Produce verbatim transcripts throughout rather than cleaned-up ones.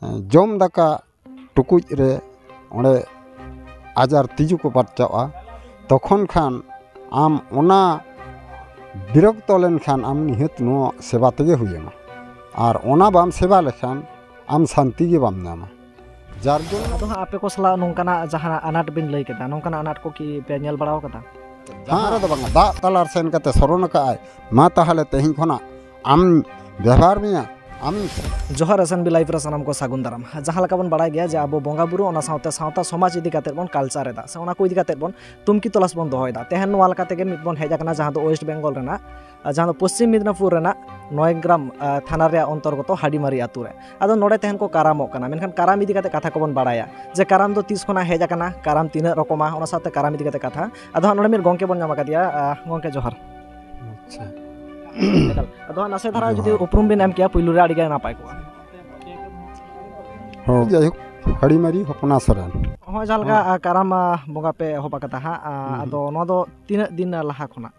ᱡᱚᱢ ᱫᱟᱠᱟ ᱴᱩᱠᱩᱡ ᱨᱮ ᱚᱸᱰᱮ ᱟᱡᱟᱨ ᱛᱤᱡᱩ ᱠᱚ ᱯᱟᱨᱪᱟᱜᱼᱟ, ᱛᱚᱠᱷᱚᱱ ᱠᱷᱟᱱ ᱟᱢ ᱚᱱᱟ ᱵᱤᱨᱚᱠᱛᱚ ᱞᱮᱱᱠᱷᱟᱱ ᱟᱢ ᱱᱤᱦᱟᱹᱛ ᱱᱚᱣᱟ ᱥᱮᱵᱟ ᱛᱮᱜᱮ ᱦᱩᱭᱟᱢᱟ᱾ ᱟᱨ ᱚᱱᱟ ᱵᱟᱢ ᱥᱮᱵᱟ ᱞᱮᱠᱷᱟᱱ ᱟᱢ ᱥᱟᱱᱛᱤ ᱜᱮ ᱵᱟᱢ ᱧᱟᱢᱟ᱾ ᱡᱟᱨ ᱡᱚᱱᱱᱚ ᱟᱫᱚ ᱦᱟᱸᱜ ᱟᱯᱮ ᱠᱚ ᱥᱟᱞᱟᱜ ᱱᱚᱝᱠᱟᱱᱟᱜ ᱡᱟᱦᱟᱱᱟᱜ ᱟᱱᱟᱴ ᱵᱤᱱ ᱞᱟᱹᱭ ᱠᱮᱫᱟ, ᱱᱚᱝᱠᱟᱱᱟᱜ ᱟᱱᱟᱴ ᱠᱚ ᱠᱤ ᱯᱮ ᱧᱮᱞ ᱵᱟᱲᱟ ᱟᱠᱟᱫᱟ? ᱡᱟᱦᱟᱸ ᱨᱮᱫᱚ ᱵᱟᱝᱟ, ᱫᱟᱜ ᱛᱟᱞᱟ ᱨᱮ ᱥᱮᱱ ᱠᱟᱛᱮ ᱥᱚᱨᱚᱱ ᱟᱠᱟᱫᱼᱟᱭ, ᱢᱟ ᱛᱟᱦᱚᱞᱮ ᱛᱮᱦᱮᱧ ᱠᱷᱚᱱᱟᱜ ᱟᱢ ᱵᱮᱵᱷᱟᱨ ᱢᱮᱭᱟ, ᱟᱢᱤᱧ ᱡᱚᱦᱟᱨ ᱮᱥ ᱮᱱ ᱵᱤ ᱞᱟᱭᱤᱵᱷ ᱨᱮ ᱥᱟᱱᱟᱢ ᱠᱚ ᱥᱟᱹᱜᱩᱱ ᱫᱟᱨᱟᱢ᱾ ᱡᱟᱦᱟᱸ ᱞᱮᱠᱟ ᱵᱚᱱ ᱵᱟᱲᱟᱭ ᱜᱮᱭᱟ ᱡᱮ ᱟᱵᱚ ᱵᱚᱸᱜᱟ ᱵᱩᱨᱩ, ᱚᱱᱟ ᱥᱟᱶᱛᱮ ᱥᱟᱶᱛᱟ ᱥᱚᱢᱟᱡᱽ ᱤᱫᱤ ᱠᱟᱛᱮᱫ ᱵᱚᱱ ᱠᱟᱞᱪᱟᱨ ᱮᱫᱟ, ᱥᱮ ᱚᱱᱟ ᱠᱚ ᱤᱫᱤ ᱠᱟᱛᱮᱫ ᱵᱚᱱ ᱛᱩᱢᱠᱤ ᱛᱚᱞᱟᱥ ᱵᱚᱱ ᱫᱚᱦᱚᱭᱮᱫᱟ᱾ ᱛᱮᱦᱮᱧ ᱱᱚᱣᱟ ᱞᱮᱠᱟ ᱛᱮᱜᱮ ᱢᱤᱫ ᱵᱚᱱ ᱦᱮᱡ ᱟᱠᱟᱱᱟ ᱡᱟᱦᱟᱸ ᱫᱚ ᱳᱭᱮᱥᱴ ᱵᱮᱝᱜᱚᱞ ᱨᱮᱱᱟᱜ, ᱟᱨ ᱡᱟᱦᱟᱸ ᱫᱚ ᱯᱚᱥᱪᱤᱢ ᱢᱮᱫᱽᱱᱟᱯᱩᱨ ᱨᱮᱱᱟᱜ ᱱᱚᱭᱜᱨᱟᱢ, ᱟᱨ, ᱛᱷᱟᱱᱟ ᱨᱮᱭᱟᱜ ᱚᱱᱛᱚᱨᱜᱚᱛᱚ ᱦᱟᱰᱤᱢᱟᱨᱤ ᱟᱛᱳ ᱨᱮ᱾ ᱟᱫᱚ ᱱᱚᱰᱮ ᱛᱮᱦᱮᱧ ᱠᱚ ᱠᱟᱨᱟᱢᱚᱜ ᱠᱟᱱᱟ, ᱢᱮᱱᱠᱷᱟᱱ ᱠᱟᱨᱟᱢ ᱤᱫᱤ ᱠᱟᱛᱮ ᱠᱟᱛᱷᱟ ᱠᱚᱵᱚᱱ ᱵᱟᱲᱟᱭᱟ ᱡᱮ ᱠᱟᱨᱟᱢ ᱫᱚ ᱛᱤᱥ ᱠᱷᱚᱱᱟᱜ ᱦᱮᱡ ᱟᱠᱟᱱᱟ, ᱠᱟᱨᱟᱢ ᱛᱤᱱᱟᱹᱜ ᱨᱚᱠᱚᱢᱟ, ᱚᱱᱟ ᱥᱟᱶᱛᱮ ᱠᱟᱨᱟᱢ ᱤᱫᱤ ᱠᱟᱛᱮ ᱠᱟᱛᱷᱟ᱾ ᱟᱫᱚ ᱦᱟᱸᱜ ᱱᱚᱰᱮ ᱢᱤᱫ ᱜᱚᱝᱠᱮ ᱵᱚᱱ ᱧᱟᱢ ᱟᱠᱟᱫᱮᱭᱟ᱾ ᱟᱨ, ᱜᱚᱝᱠᱮ ᱡᱚᱦᱟᱨ᱾ ᱟᱪᱪᱷᱟ᱾ ᱮᱠᱟᱞ᱾ ᱟᱫᱚ ᱦᱟᱸᱜ ᱱᱟᱥᱮ ᱫᱷᱟᱨᱟ ᱡᱩᱫᱤ ᱡᱚᱦᱟᱨ᱾ ᱩᱯᱨᱩᱢ ᱵᱤᱱ ᱮᱢ ᱠᱮᱭᱟ ᱯᱩᱭᱞᱩ ᱨᱮ, ᱟᱹᱰᱤ ᱜᱮ ᱱᱟᱯᱟᱭ ᱠᱚᱜᱼᱟ᱾ ᱦᱚᱸ, ᱡᱟᱭᱦᱳᱠ, ᱦᱟᱹᱲᱤᱢᱟᱹᱨᱤ ᱦᱚᱯᱚᱱᱟ ᱥᱚᱨᱮᱱ᱾ ᱦᱚᱸᱜᱼᱚᱭ ᱡᱟᱦᱟᱸ ᱞᱮᱠᱟ, ᱦᱚᱸ᱾ ᱟ, ᱠᱟᱨᱟᱢ, ᱟ, ᱵᱚᱸᱜᱟ ᱯᱮ ᱮᱦᱚᱵ ᱟᱠᱟᱫᱟ ᱦᱟᱸᱜ, ᱟ, ᱦᱩᱸ, ᱦᱩᱸ᱾ ᱟᱫᱚ ᱱᱚᱣᱟ ᱫᱚ ᱛᱤᱱᱟᱹᱜ ᱫᱤᱱ ᱞᱟᱦᱟ ᱠᱷᱚᱱᱟᱜ?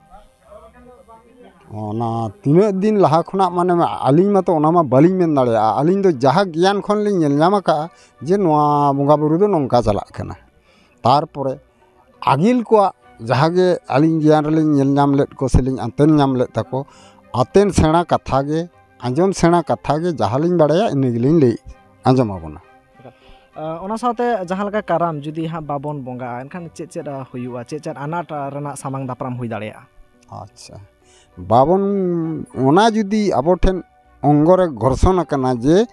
ᱚᱱᱟ ᱛᱤᱱᱟᱹᱜ ᱫᱤᱱ ᱞᱟᱦᱟ ᱠᱷᱚᱱᱟᱜ, ᱢᱟᱱᱮ, ᱟᱹᱞᱤᱧ ᱢᱟᱛᱚ ᱚᱱᱟ ᱢᱟ ᱵᱟᱹᱞᱤᱧ ᱢᱮᱱ ᱫᱟᱲᱮᱭᱟᱜᱼᱟ᱾ ᱟᱹᱞᱤᱧ ᱫᱚ ᱡᱟᱦᱟᱸ ᱜᱮᱭᱟᱱ ᱠᱷᱚᱱ ᱞᱤᱧ ᱧᱮᱞ ᱧᱟᱢ ᱟᱠᱟᱫᱼᱟ ᱡᱮ ᱱᱚᱣᱟ ᱵᱚᱸᱜᱟ ᱵᱩᱨᱩ ᱫᱚ ᱱᱚᱝᱠᱟ ᱪᱟᱞᱟᱜ ᱠᱟᱱᱟ᱾ ᱛᱟᱨᱯᱚᱨᱮ ᱟᱹᱜᱤᱞ ᱠᱚᱣᱟᱜ ᱡᱟᱦᱟᱸ ᱜᱮ ᱟᱹᱞᱤᱧ ᱜᱮᱭᱟᱱ ᱨᱮᱞᱤᱧ ᱧᱮᱞ ᱧᱟᱢ ᱞᱮᱫ ᱠᱚ ᱥᱮᱞᱤᱧ ᱟᱛᱮᱱ ᱧᱟᱢ ᱞᱮᱫ ᱛᱟᱠᱚ, ᱟᱛᱮᱱ ᱥᱮᱬᱟ ᱠᱟᱛᱷᱟ ᱜᱮ, ᱟᱸᱡᱚᱢ ᱥᱮᱬᱟ ᱠᱟᱛᱷᱟ ᱜᱮ, ᱡᱟᱦᱟᱸ ᱞᱤᱧ ᱵᱟᱲᱟᱭᱟ ᱤᱱᱟᱹ ᱜᱮᱞᱤᱧ ᱞᱟᱹᱭ ᱟᱸᱡᱚᱢ ᱟᱵᱚᱱᱟ᱾ ᱟ, ᱚᱱᱟ ᱥᱟᱶᱛᱮ ᱡᱟᱦᱟᱸ ᱞᱮᱠᱟ ᱠᱟᱨᱟᱢ ᱡᱩᱫᱤ ᱦᱟᱸᱜ ᱵᱟᱵᱚᱱ ᱵᱚᱸᱜᱟᱜᱼᱟ, ᱮᱱᱠᱷᱟᱱ ᱪᱮᱫ ᱪᱮᱫ, ᱟ, ᱦᱩᱭᱩᱜᱼᱟ? ᱪᱮᱫ ᱪᱮᱫ ᱟᱱᱟᱴ, ᱟ, ᱨᱮᱱᱟᱜ ᱥᱟᱢᱟᱝ ᱫᱟᱯᱨᱟᱢ ᱦᱩᱭ ᱫᱟᱲᱮᱭᱟᱜᱼᱟ? ᱟᱪᱪᱷᱟ, ᱵᱟᱵᱚᱱ, ᱚᱱᱟ ᱡᱩᱫᱤ ᱟᱵᱚ ᱴᱷᱮᱱ ᱚᱝᱜᱚ ᱨᱮ ᱜᱷᱚᱨᱥᱚᱱ ᱟᱠᱟᱱᱟ ᱡᱮ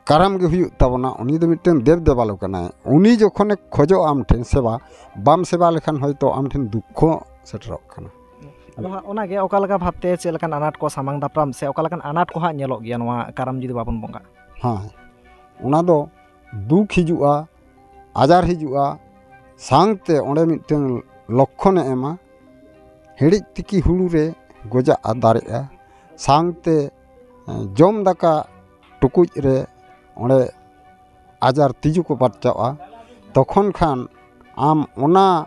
ᱠᱟᱨᱟᱢ ᱜᱮ ᱦᱩᱭᱩᱜ ᱛᱟᱵᱚᱱᱟ, ᱩᱱᱤ ᱫᱚ ᱢᱤᱫᱴᱟᱝ ᱫᱮᱵ ᱫᱮᱵᱟᱞᱳ ᱠᱟᱱᱟᱭ᱾ ᱩᱱᱤ ᱡᱚᱠᱷᱚᱱᱮ ᱠᱷᱚᱡᱚᱜᱼᱟ ᱟᱢ ᱴᱷᱮᱱ ᱥᱮᱵᱟ, ᱵᱟᱢ ᱥᱮᱵᱟ ᱞᱮᱠᱷᱟᱱ ᱦᱚᱭᱛᱳ ᱟᱢ ᱴᱷᱮᱱ ᱫᱩᱠᱠᱷᱚ ᱥᱮᱴᱮᱨᱚᱜ ᱠᱟᱱᱟ᱾ ᱟᱫᱚ ᱦᱟᱸᱜ ᱚᱱᱟᱜᱮ ᱚᱠᱟ ᱞᱮᱠᱟ ᱵᱷᱟᱵᱽᱛᱮ ᱪᱮᱫ ᱞᱮᱠᱟᱱ ᱟᱱᱟᱴ ᱠᱚ ᱥᱟᱢᱟᱝ ᱫᱟᱯᱨᱟᱢ ᱥᱮ ᱚᱠᱟ ᱞᱮᱠᱟᱱ ᱟᱱᱟᱴ ᱠᱚ ᱦᱟᱸᱜ ᱧᱮᱞᱚᱜ ᱜᱮᱭᱟ ᱱᱚᱣᱟ ᱠᱟᱨᱟᱢ ᱡᱩᱫᱤ ᱵᱟᱵᱚᱱ ᱵᱚᱸᱜᱟᱜᱼᱟ? ᱦᱮᱸ, ᱚᱱᱟ ᱫᱚ ᱫᱩᱠ ᱦᱤᱡᱩᱜᱼᱟ, ᱟᱡᱟᱨ ᱦᱤᱡᱩᱜᱼᱟ, ᱥᱟᱶᱛᱮ ᱚᱸᱰᱮ ᱢᱤᱫᱴᱟᱝ ᱞᱚᱠᱠᱷᱚᱱᱮ ᱮᱢᱟ, ᱦᱮᱲᱮᱡ ᱛᱤᱠᱤ ᱦᱩᱲᱩ ᱨᱮ ᱜᱚᱡᱟᱜᱼᱟ, ᱫᱟᱨᱮᱜᱼᱟ, ᱥᱟᱶᱛᱮ, ᱮᱸ, ᱡᱚᱢ ᱫᱟᱠᱟ ᱴᱩᱠᱩᱡ ᱨᱮ ᱚᱸᱰᱮ ᱟᱡᱟᱨ ᱛᱤᱡᱩ ᱠᱚ ᱯᱟᱨᱪᱟᱜᱼᱟ, ᱛᱚᱠᱷᱚᱱ ᱠᱷᱟᱱ ᱟᱢ ᱚᱱᱟ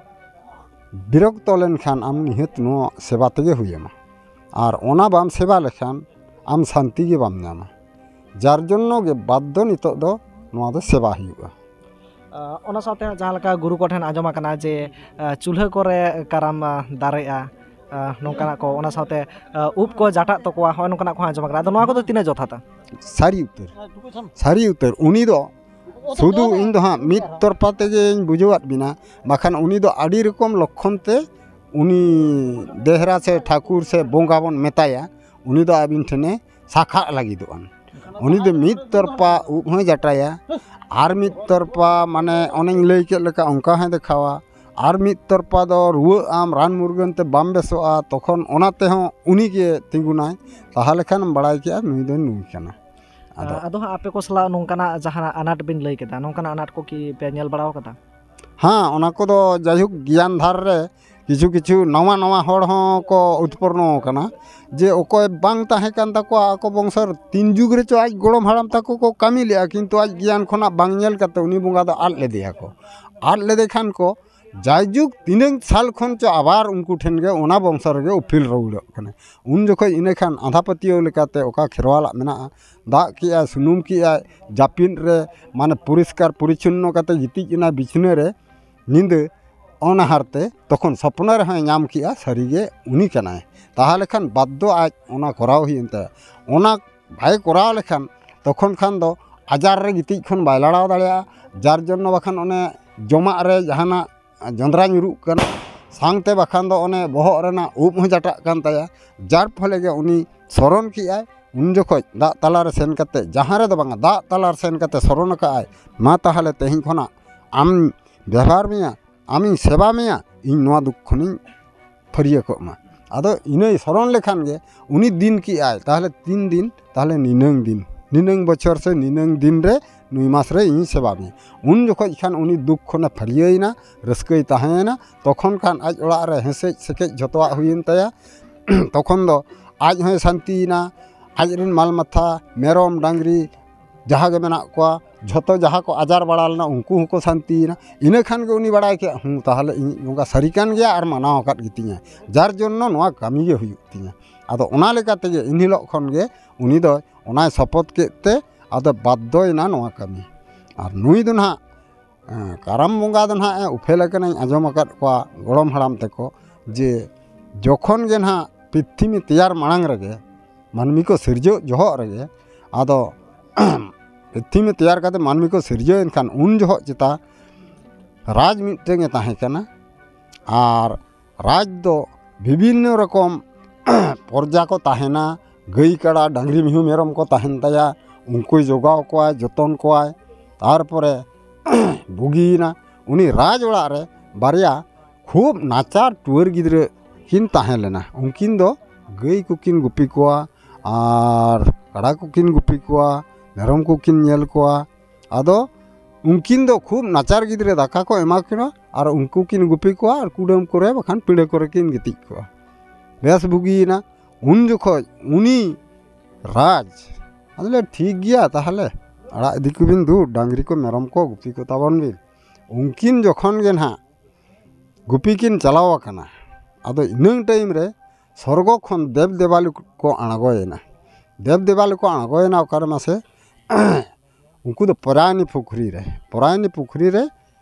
ᱵᱤᱨᱚᱠᱛᱚ ᱞᱮᱱᱠᱷᱟᱱ ᱟᱢ ᱱᱤᱦᱟᱹᱛ ᱱᱚᱣᱟ ᱥᱮᱵᱟ ᱛᱮᱜᱮ ᱦᱩᱭᱟᱢᱟ᱾ ᱟᱨ ᱚᱱᱟ ᱵᱟᱢ ᱥᱮᱵᱟ ᱞᱮᱠᱷᱟᱱ ᱟᱢ ᱥᱟᱱᱛᱤ ᱜᱮ ᱵᱟᱢ ᱧᱟᱢᱟ᱾ ᱡᱟᱨ ᱡᱚᱱᱱᱚ ᱜᱮ ᱵᱟᱫᱽᱫᱷᱚ ᱱᱤᱛᱚᱜ ᱫᱚ ᱱᱚᱣᱟ ᱫᱚ ᱥᱮᱵᱟ ᱦᱩᱭᱩᱜᱼᱟ᱾ ᱟᱸ, ᱚᱱᱟ ᱥᱟᱶᱛᱮ ᱦᱟᱸᱜ ᱡᱟᱦᱟᱸ ᱞᱮᱠᱟ ᱜᱩᱨᱩ ᱠᱚᱴᱷᱮᱱ ᱟᱸᱡᱚᱢ ᱟᱠᱟᱱᱟ ᱡᱮ, ᱟᱸ, ᱪᱩᱞᱦᱟᱹ ᱠᱚᱨᱮ ᱠᱟᱨᱟᱢ, ᱟᱸ, ᱫᱟᱨᱮᱜᱼᱟ, ᱟᱸ, ᱱᱚᱝᱠᱟᱱᱟᱜ ᱠᱚ, ᱚᱱᱟ ᱥᱟᱶᱛᱮ, ᱟᱸ, ᱩᱵ ᱠᱚ ᱡᱟᱴᱟᱜ ᱛᱟᱠᱚᱣᱟ, ᱦᱚᱸᱜᱼᱚᱭ ᱱᱚᱝᱠᱟᱱᱟᱜ ᱠᱚᱦᱚᱸ ᱟᱸᱡᱚᱢ ᱟᱠᱟᱱᱟ᱾ ᱟᱫᱚ ᱱᱚᱣᱟ ᱠᱚᱫᱚ ᱛᱤᱱᱟᱹᱜ ᱡᱚᱛᱷᱟᱛᱟ? ᱥᱟᱹᱨᱤ ᱩᱛᱟᱹᱨ, ᱥᱟᱹᱨᱤ ᱩᱛᱟᱹᱨ᱾ ᱩᱱᱤ ᱫᱚ ᱥᱩᱫᱷᱩ ᱤᱧ ᱫᱚ ᱦᱟᱸᱜ ᱢᱤᱫ ᱛᱚᱨᱯᱟ ᱛᱮᱜᱮᱧ ᱵᱩᱡᱷᱟᱹᱣᱟᱫ ᱵᱤᱱᱟ, ᱵᱟᱠᱷᱟᱱ ᱩᱱᱤ ᱫᱚ ᱟᱹᱰᱤ ᱨᱚᱠᱚᱢ ᱞᱚᱠᱠᱷᱚᱱ ᱛᱮ ᱩᱱᱤ ᱵᱮᱦᱨᱟ ᱥᱮ ᱴᱷᱟᱹᱠᱩᱨ ᱥᱮ ᱵᱚᱸᱜᱟ ᱵᱚᱱ ᱢᱮᱛᱟᱭᱟ, ᱩᱱᱤ ᱫᱚ ᱟᱹᱵᱤᱱ ᱴᱷᱮᱱᱮ ᱥᱟᱠᱷᱟᱜ ᱞᱟᱹᱜᱤᱫᱚᱜᱼᱟ᱾ ᱩᱱᱤ ᱫᱚ ᱢᱤᱫ ᱛᱚᱨᱯᱟ ᱩᱵ ᱦᱚᱸᱭ ᱡᱟᱴᱟᱭᱟ, ᱟᱨ ᱢᱤᱫ ᱛᱚᱨᱯᱟ, ᱢᱟᱱᱮ, ᱚᱱᱮᱧ ᱞᱟᱹᱭ ᱠᱮᱫ ᱞᱮᱠᱟ, ᱚᱱᱠᱟ ᱦᱚᱸᱭ ᱫᱮᱠᱷᱟᱣᱟ, ᱟᱨ ᱢᱤᱫ ᱛᱚᱨᱯᱟ ᱫᱚ ᱨᱩᱣᱟᱹᱜ ᱟᱢ, ᱨᱟᱱ ᱢᱩᱨᱜᱟᱹᱱ ᱛᱮ ᱵᱟᱢ ᱵᱮᱥᱚᱜᱼᱟ, ᱛᱚᱠᱷᱚᱱ ᱚᱱᱟ ᱛᱮᱦᱚᱸ ᱩᱱᱤ ᱜᱮ ᱛᱤᱸᱜᱩᱱᱟᱭ᱾ ᱛᱟᱦᱚᱞᱮ ᱠᱷᱟᱱᱮᱢ ᱵᱟᱲᱟᱭ ᱠᱮᱜᱼᱟ ᱱᱩᱭ ᱫᱚ ᱱᱩᱭ ᱠᱟᱱᱟ᱾ ᱟᱫᱚ ᱟᱫᱚ ᱦᱟᱸᱜ ᱟᱯᱮ ᱠᱚ ᱥᱟᱞᱟᱜ ᱱᱚᱝᱠᱟᱱᱟᱜ ᱡᱟᱦᱟᱱᱟᱜ ᱟᱱᱟᱴ ᱵᱤᱱ ᱞᱟᱹᱭ ᱠᱮᱫᱟ, ᱱᱚᱝᱠᱟᱱᱟᱜ ᱟᱱᱟᱴ ᱠᱚ ᱠᱤ ᱯᱮ ᱧᱮᱞ ᱵᱟᱲᱟ ᱟᱠᱟᱫᱟ? ᱦᱮᱸ, ᱚᱱᱟ ᱠᱚᱫᱚ ᱡᱟᱭᱦᱳᱠ ᱜᱮᱭᱟᱱ ᱫᱷᱟᱨ ᱨᱮ ᱠᱤᱪᱷᱩ ᱠᱤᱪᱷᱩ ᱱᱟᱣᱟ ᱱᱟᱣᱟ ᱦᱚᱲ ᱦᱚᱸ ᱠᱚ ᱩᱛᱯᱚᱱᱱᱚ ᱟᱠᱟᱱᱟ, ᱡᱮ ᱚᱠᱚᱭ ᱵᱟᱝ ᱛᱟᱦᱮᱸ ᱠᱟᱱ ᱛᱟᱠᱚᱣᱟ ᱟᱠᱚ ᱵᱚᱝᱥᱚ ᱨᱮ, ᱛᱤᱱ ᱡᱩᱜᱽ ᱨᱮᱪᱚ ᱟᱡ ᱜᱚᱲᱚᱢ ᱦᱟᱲᱟᱢ ᱛᱟᱠᱚ ᱠᱚ ᱠᱟᱹᱢᱤ ᱞᱮᱜᱼᱟ, ᱠᱤᱱᱛᱩ ᱟᱡ ᱜᱮᱭᱟᱱ ᱠᱷᱚᱱᱟᱜ ᱵᱟᱝ ᱧᱮᱞ ᱠᱟᱛᱮ ᱩᱱᱤ ᱵᱚᱸᱜᱟ ᱫᱚ ᱟᱫ ᱞᱮᱫᱮᱭᱟ ᱠᱚ᱾ ᱟᱫ ᱞᱮᱫᱮ ᱠᱷᱟᱱ ᱠᱚ ᱡᱟᱭᱡᱩᱜᱽ ᱛᱤᱱᱟᱹᱝ ᱥᱟᱞ ᱠᱷᱚᱱ ᱪᱚ ᱟᱵᱟᱨ ᱩᱱᱠᱩ ᱴᱷᱮᱱ ᱜᱮ ᱚᱱᱟ ᱵᱚᱝᱥᱚ ᱨᱮᱜᱮ ᱩᱯᱷᱤᱞ ᱨᱩᱣᱟᱹᱲᱚᱜ ᱠᱟᱱᱟ᱾ ᱩᱱ ᱡᱚᱠᱷᱚᱡ ᱤᱱᱟᱹ ᱠᱷᱟᱱ ᱟᱸᱫᱷᱟ ᱯᱟᱹᱛᱭᱟᱹᱣ ᱞᱮᱠᱟᱛᱮ ᱚᱠᱟ ᱠᱷᱮᱨᱣᱟᱞᱟᱜ ᱢᱮᱱᱟᱜᱼᱟ, ᱫᱟᱜ ᱠᱮᱜᱼᱟᱭ, ᱥᱩᱱᱩᱢ ᱠᱮᱜᱼᱟᱭ, ᱡᱟᱹᱯᱤᱫ ᱨᱮ ᱢᱟᱱᱮ ᱯᱚᱨᱤᱥᱠᱟᱨ ᱯᱚᱨᱤᱪᱷᱚᱱᱱᱚ ᱠᱟᱛᱮ ᱜᱤᱛᱤᱡ ᱮᱱᱟ ᱵᱤᱪᱷᱱᱟᱹ ᱨᱮ ᱧᱤᱫᱟᱹ, ᱚᱱᱟ ᱦᱟᱨᱛᱮ ᱛᱚᱠᱷᱚᱱ ᱥᱚᱯᱱᱚ ᱨᱮᱦᱚᱸᱭ ᱧᱟᱢ ᱠᱮᱜᱼᱟ ᱥᱟᱹᱨᱤᱜᱮ ᱩᱱᱤ ᱠᱟᱱᱟᱭ᱾ ᱛᱟᱦᱚᱞᱮ ᱠᱷᱟᱱ ᱵᱟᱫᱽᱫᱷᱚ ᱟᱡ ᱚᱱᱟ ᱠᱚᱨᱟᱣ ᱦᱩᱭᱮᱱ ᱛᱟᱭᱟ᱾ ᱚᱱᱟ ᱵᱟᱭ ᱠᱚᱨᱟᱣ ᱞᱮᱠᱷᱟᱱ ᱛᱚᱠᱷᱚᱱ ᱠᱷᱟᱱ ᱫᱚ ᱟᱡᱟᱨ ᱨᱮ ᱜᱤᱛᱤᱡ ᱠᱷᱚᱱ ᱵᱟᱭ ᱞᱟᱲᱟᱣ ᱫᱟᱲᱮᱭᱟᱜᱼᱟ᱾ ᱡᱟᱨ ᱡᱚᱱᱱᱚ ᱵᱟᱠᱷᱟᱱ ᱚᱱᱮ ᱡᱚᱢᱟᱜ ᱨᱮ ᱡᱟᱦᱟᱱᱟᱜ ᱡᱚᱸᱫᱽᱨᱟ ᱧᱩᱨᱩᱜ ᱠᱟᱱᱟ, ᱥᱟᱶᱛᱮ ᱵᱟᱠᱷᱟᱱ ᱫᱚ ᱚᱱᱮ ᱵᱚᱦᱚᱜ ᱨᱮᱱᱟᱜ ᱩᱵ ᱦᱚᱸ ᱡᱟᱴᱟᱜ ᱠᱟᱱ ᱛᱟᱭᱟ᱾ ᱡᱟᱨ ᱯᱷᱚᱞᱮ ᱜᱮ ᱩᱱᱤ ᱥᱚᱨᱚᱱ ᱠᱮᱜᱼᱟᱭ᱾ ᱩᱱ ᱡᱚᱠᱷᱚᱡ ᱫᱟᱜ ᱛᱟᱞᱟᱨᱮ ᱥᱮᱱ ᱠᱟᱛᱮ, ᱡᱟᱦᱟᱸ ᱨᱮᱫᱚ ᱵᱟᱝᱟ, ᱫᱟᱜ ᱛᱟᱞᱟᱨᱮ ᱥᱮᱱ ᱠᱟᱛᱮ ᱥᱚᱨᱚᱱ ᱟᱠᱟᱜᱼᱟᱭ, "ᱢᱟ ᱛᱟᱦᱚᱞᱮ ᱛᱮᱦᱮᱧ ᱠᱷᱚᱱᱟᱜ ᱟᱢ ᱵᱮᱵᱷᱟᱨ ᱢᱮᱭᱟ, ᱟᱢᱤᱧ ᱥᱮᱵᱟ ᱢᱮᱭᱟ, ᱤᱧ ᱱᱚᱣᱟ ᱫᱩᱠ ᱠᱷᱚᱱᱤᱧ ᱯᱷᱟᱹᱨᱭᱟᱹ ᱠᱚᱜ ᱢᱟ᱾" ᱟᱫᱚ ᱤᱱᱟᱹᱭ ᱥᱚᱨᱚᱱ ᱞᱮᱠᱷᱟᱱ ᱜᱮ ᱩᱱᱤ ᱫᱤᱱ ᱠᱮᱜᱼᱟᱭ, ᱛᱟᱦᱚᱞᱮ ᱛᱤᱱ ᱫᱤᱱ, ᱛᱟᱦᱚᱞᱮ ᱱᱤᱱᱟᱹᱝ ᱫᱤᱱ, ᱱᱤᱱᱟᱹᱝ ᱵᱚᱪᱷᱚᱨ ᱥᱮ ᱱᱤᱱᱟᱹᱝ ᱫᱤᱱ ᱨᱮ, ᱱᱩᱭ ᱢᱟᱥ ᱨᱮ ᱤᱧ ᱥᱮᱵᱟ ᱢᱮᱭᱟ᱾ ᱩᱱ ᱡᱚᱠᱷᱚᱡ ᱠᱷᱟᱱ ᱩᱱᱤ ᱫᱩᱠ ᱠᱷᱚᱱᱮ ᱯᱷᱟᱹᱨᱭᱟᱹᱭᱮᱱᱟ, ᱨᱟᱹᱥᱠᱟᱹᱭ ᱛᱟᱦᱮᱸᱭᱮᱱᱟ᱾ ᱛᱚᱠᱷᱚᱱ ᱠᱷᱟᱱ ᱟᱡ ᱚᱲᱟᱜ ᱨᱮ ᱦᱮᱸᱥᱮᱡ ᱥᱮᱠᱮᱡ ᱡᱷᱚᱛᱚᱣᱟᱜ ᱦᱩᱭᱮᱱ ᱛᱟᱭᱟ᱾ ᱛᱚᱠᱷᱚᱱ ᱫᱚ ᱟᱡ ᱦᱚᱸᱭ ᱥᱟᱱᱛᱤᱭᱮᱱᱟ, ᱟᱡ ᱨᱮᱱ ᱢᱟᱞ ᱢᱟᱛᱷᱟ, ᱢᱮᱨᱚᱢ, ᱰᱟᱝᱨᱤ, ᱡᱟᱦᱟᱸ ᱜᱮ ᱢᱮᱱᱟᱜ ᱠᱚᱣᱟ, ᱡᱷᱚᱛᱚ ᱡᱟᱦᱟᱸ ᱠᱚ ᱟᱡᱟᱨ ᱵᱟᱲᱟ ᱞᱮᱱᱟ, ᱩᱱᱠᱩ ᱦᱚᱸᱠᱚ ᱥᱟᱱᱛᱤᱭᱮᱱᱟ᱾ ᱤᱱᱟᱹ ᱠᱷᱟᱱ ᱜᱮ ᱩᱱᱤ ᱵᱟᱲᱟᱭ ᱠᱮᱫ, "ᱦᱩᱸ, ᱛᱟᱦᱚᱞᱮ ᱤᱧᱤᱡ ᱵᱚᱸᱜᱟ ᱥᱟᱹᱨᱤ ᱠᱟᱱ ᱜᱮᱭᱟ ᱟᱨ ᱢᱟᱱᱟᱣ ᱟᱠᱟᱫ ᱜᱮᱛᱤᱧᱟ, ᱡᱟᱨ ᱡᱚᱱᱱᱚ ᱱᱚᱣᱟ ᱠᱟᱹᱢᱤ ᱜᱮ ᱦᱩᱭᱩᱜ ᱛᱤᱧᱟ᱾" ᱟᱫᱚ ᱚᱱᱟ ᱞᱮᱠᱟ ᱛᱮᱜᱮ ᱮᱱ ᱦᱤᱞᱳᱜ ᱠᱷᱚᱱ ᱜᱮ ᱩᱱᱤ ᱫᱚ ᱚᱱᱟᱭ ᱥᱚᱯᱚᱛ ᱠᱮᱫ ᱛᱮ ᱟᱫᱚ ᱵᱟᱫᱽᱫᱷᱚᱭᱮᱱᱟ ᱱᱚᱣᱟ ᱠᱟᱹᱢᱤ᱾ ᱟᱨ ᱱᱩᱭ ᱫᱚ ᱱᱟᱦᱟᱜ ᱮᱸ, ᱠᱟᱨᱟᱢ ᱵᱚᱸᱜᱟ ᱫᱚ ᱱᱟᱦᱟᱜ ᱮ ᱩᱯᱮᱞ ᱟᱠᱟᱱᱟᱧ ᱟᱸᱡᱚᱢ ᱟᱠᱟᱫ ᱠᱚᱣᱟ ᱜᱚᱲᱚᱢ ᱦᱟᱲᱟᱢ ᱛᱮᱠᱚ, ᱡᱮ ᱡᱚᱠᱷᱚᱱ ᱜᱮ ᱱᱟᱦᱟᱜ ᱯᱨᱤᱛᱷᱤᱵᱤ ᱛᱮᱭᱟᱨ ᱢᱟᱲᱟᱝ ᱨᱮᱜᱮ, ᱢᱟᱹᱱᱢᱤ ᱠᱚ ᱥᱤᱨᱡᱟᱹᱣ ᱡᱚᱦᱚᱜ ᱨᱮᱜᱮ, ᱟᱫᱚ ᱯᱨᱤᱛᱷᱤᱵᱤ ᱛᱮᱭᱟᱨ ᱠᱟᱛᱮ ᱢᱟᱹᱱᱢᱤ ᱠᱚ ᱥᱤᱨᱡᱟᱹᱣ ᱮᱱ ᱠᱷᱟᱱ ᱩᱱ ᱡᱚᱦᱚᱜ ᱪᱮᱛᱟ ᱨᱟᱡᱽ ᱢᱤᱫᱴᱟᱝ ᱮ ᱛᱟᱦᱮᱸ ᱠᱟᱱᱟ᱾ ᱟᱨ ᱨᱟᱡᱽ ᱫᱚ ᱵᱤᱵᱷᱤᱱᱱᱚ ᱨᱚᱠᱚᱢ ᱯᱨᱚᱡᱟ ᱠᱚ ᱛᱟᱦᱮᱱᱟ, ᱜᱟᱹᱭ ᱠᱟᱰᱟ ᱰᱟᱝᱨᱤ ᱢᱤᱦᱩ ᱢᱮᱨᱚᱢ ᱠᱚ ᱛᱟᱦᱮᱱ ᱛᱟᱭᱟ, ᱩᱱᱠᱩᱭ ᱡᱚᱜᱟᱣ ᱠᱚᱣᱟᱭ, ᱡᱚᱛᱚᱱ ᱠᱚᱣᱟᱭ᱾ ᱛᱟᱨᱯᱚᱨᱮ ᱵᱩᱜᱤᱭᱮᱱᱟ, ᱩᱱᱤ ᱨᱟᱡᱽ ᱚᱲᱟᱜ ᱨᱮ ᱵᱟᱨᱭᱟ ᱠᱷᱩᱵ ᱱᱟᱪᱟᱨ ᱴᱩᱣᱟᱹᱨ ᱜᱤᱫᱽᱨᱟᱹ ᱠᱤᱱ ᱛᱟᱦᱮᱸ ᱞᱮᱱᱟ᱾ ᱩᱱᱠᱤᱱ ᱫᱚ ᱜᱟᱹᱭ ᱠᱚᱠᱤᱱ ᱜᱩᱯᱤ ᱠᱚᱣᱟ ᱟᱨ ᱠᱟᱰᱟ ᱠᱚᱠᱤᱱ ᱜᱩᱯᱤ ᱠᱚᱣᱟ, ᱢᱮᱨᱚᱢ ᱠᱚᱠᱤᱱ ᱧᱮᱞ ᱠᱚᱣᱟ᱾ ᱟᱫᱚ ᱩᱱᱠᱤᱱ ᱫᱚ ᱠᱷᱩᱵ ᱱᱟᱪᱟᱨ ᱜᱤᱫᱽᱨᱟᱹ ᱫᱟᱠᱟ ᱠᱚ ᱮᱢᱟ ᱠᱤᱱᱟ ᱟᱨ ᱩᱱᱠᱩ ᱠᱤᱱ ᱜᱩᱯᱤ ᱠᱚᱣᱟ ᱟᱨ ᱠᱩᱰᱟᱹᱢ ᱠᱚᱨᱮ ᱵᱟᱠᱷᱟᱱ ᱯᱤᱸᱰᱟᱹ ᱠᱚᱨᱮ ᱠᱤᱱ ᱜᱤᱛᱤᱡ ᱠᱚᱜᱼᱟ᱾ ᱵᱮᱥ ᱵᱩᱜᱤᱭᱮᱱᱟ᱾ ᱩᱱ ᱡᱚᱠᱷᱚᱡ ᱩᱱᱤ ᱨᱟᱡᱽ ᱟᱫᱚ ᱞᱮ, "ᱴᱷᱤᱠ ᱜᱮᱭᱟ, ᱛᱟᱦᱚᱞᱮ ᱟᱲᱟᱜ ᱤᱫᱤ ᱠᱚᱵᱤᱱ, ᱫᱩ ᱰᱟᱝᱨᱤ ᱠᱚ ᱢᱮᱨᱚᱢ ᱠᱚ ᱜᱩᱯᱤ ᱠᱚ ᱛᱟᱵᱚᱱ ᱵᱤᱱ᱾" ᱩᱱᱠᱤᱱ ᱡᱚᱠᱷᱚᱱ ᱜᱮ ᱱᱟᱦᱟᱜ ᱜᱩᱯᱤ ᱠᱤᱱ ᱪᱟᱞᱟᱣ ᱟᱠᱟᱱᱟ, ᱟᱫᱚ ᱤᱱᱟᱹᱝ ᱴᱟᱭᱤᱢ ᱨᱮ ᱥᱚᱨᱜᱚ ᱠᱷᱚᱱ ᱫᱮᱵ ᱫᱮᱵᱟᱞᱤ ᱠᱚ ᱟᱬᱜᱚᱭᱮᱱᱟ᱾ ᱫᱮᱵ ᱫᱮᱵᱟᱞᱤ ᱠᱚ ᱟᱬᱜᱚᱭᱮᱱᱟ ᱚᱠᱟᱨᱮ ᱢᱟᱥᱮ? ᱩᱱᱠᱩ ᱫᱚ ᱯᱚᱨᱟᱭᱱᱤ ᱯᱩᱠᱷᱨᱤ ᱨᱮ, ᱯᱚᱨᱟᱭᱱᱤ ᱯᱩᱠᱷᱨᱤ ᱨᱮ,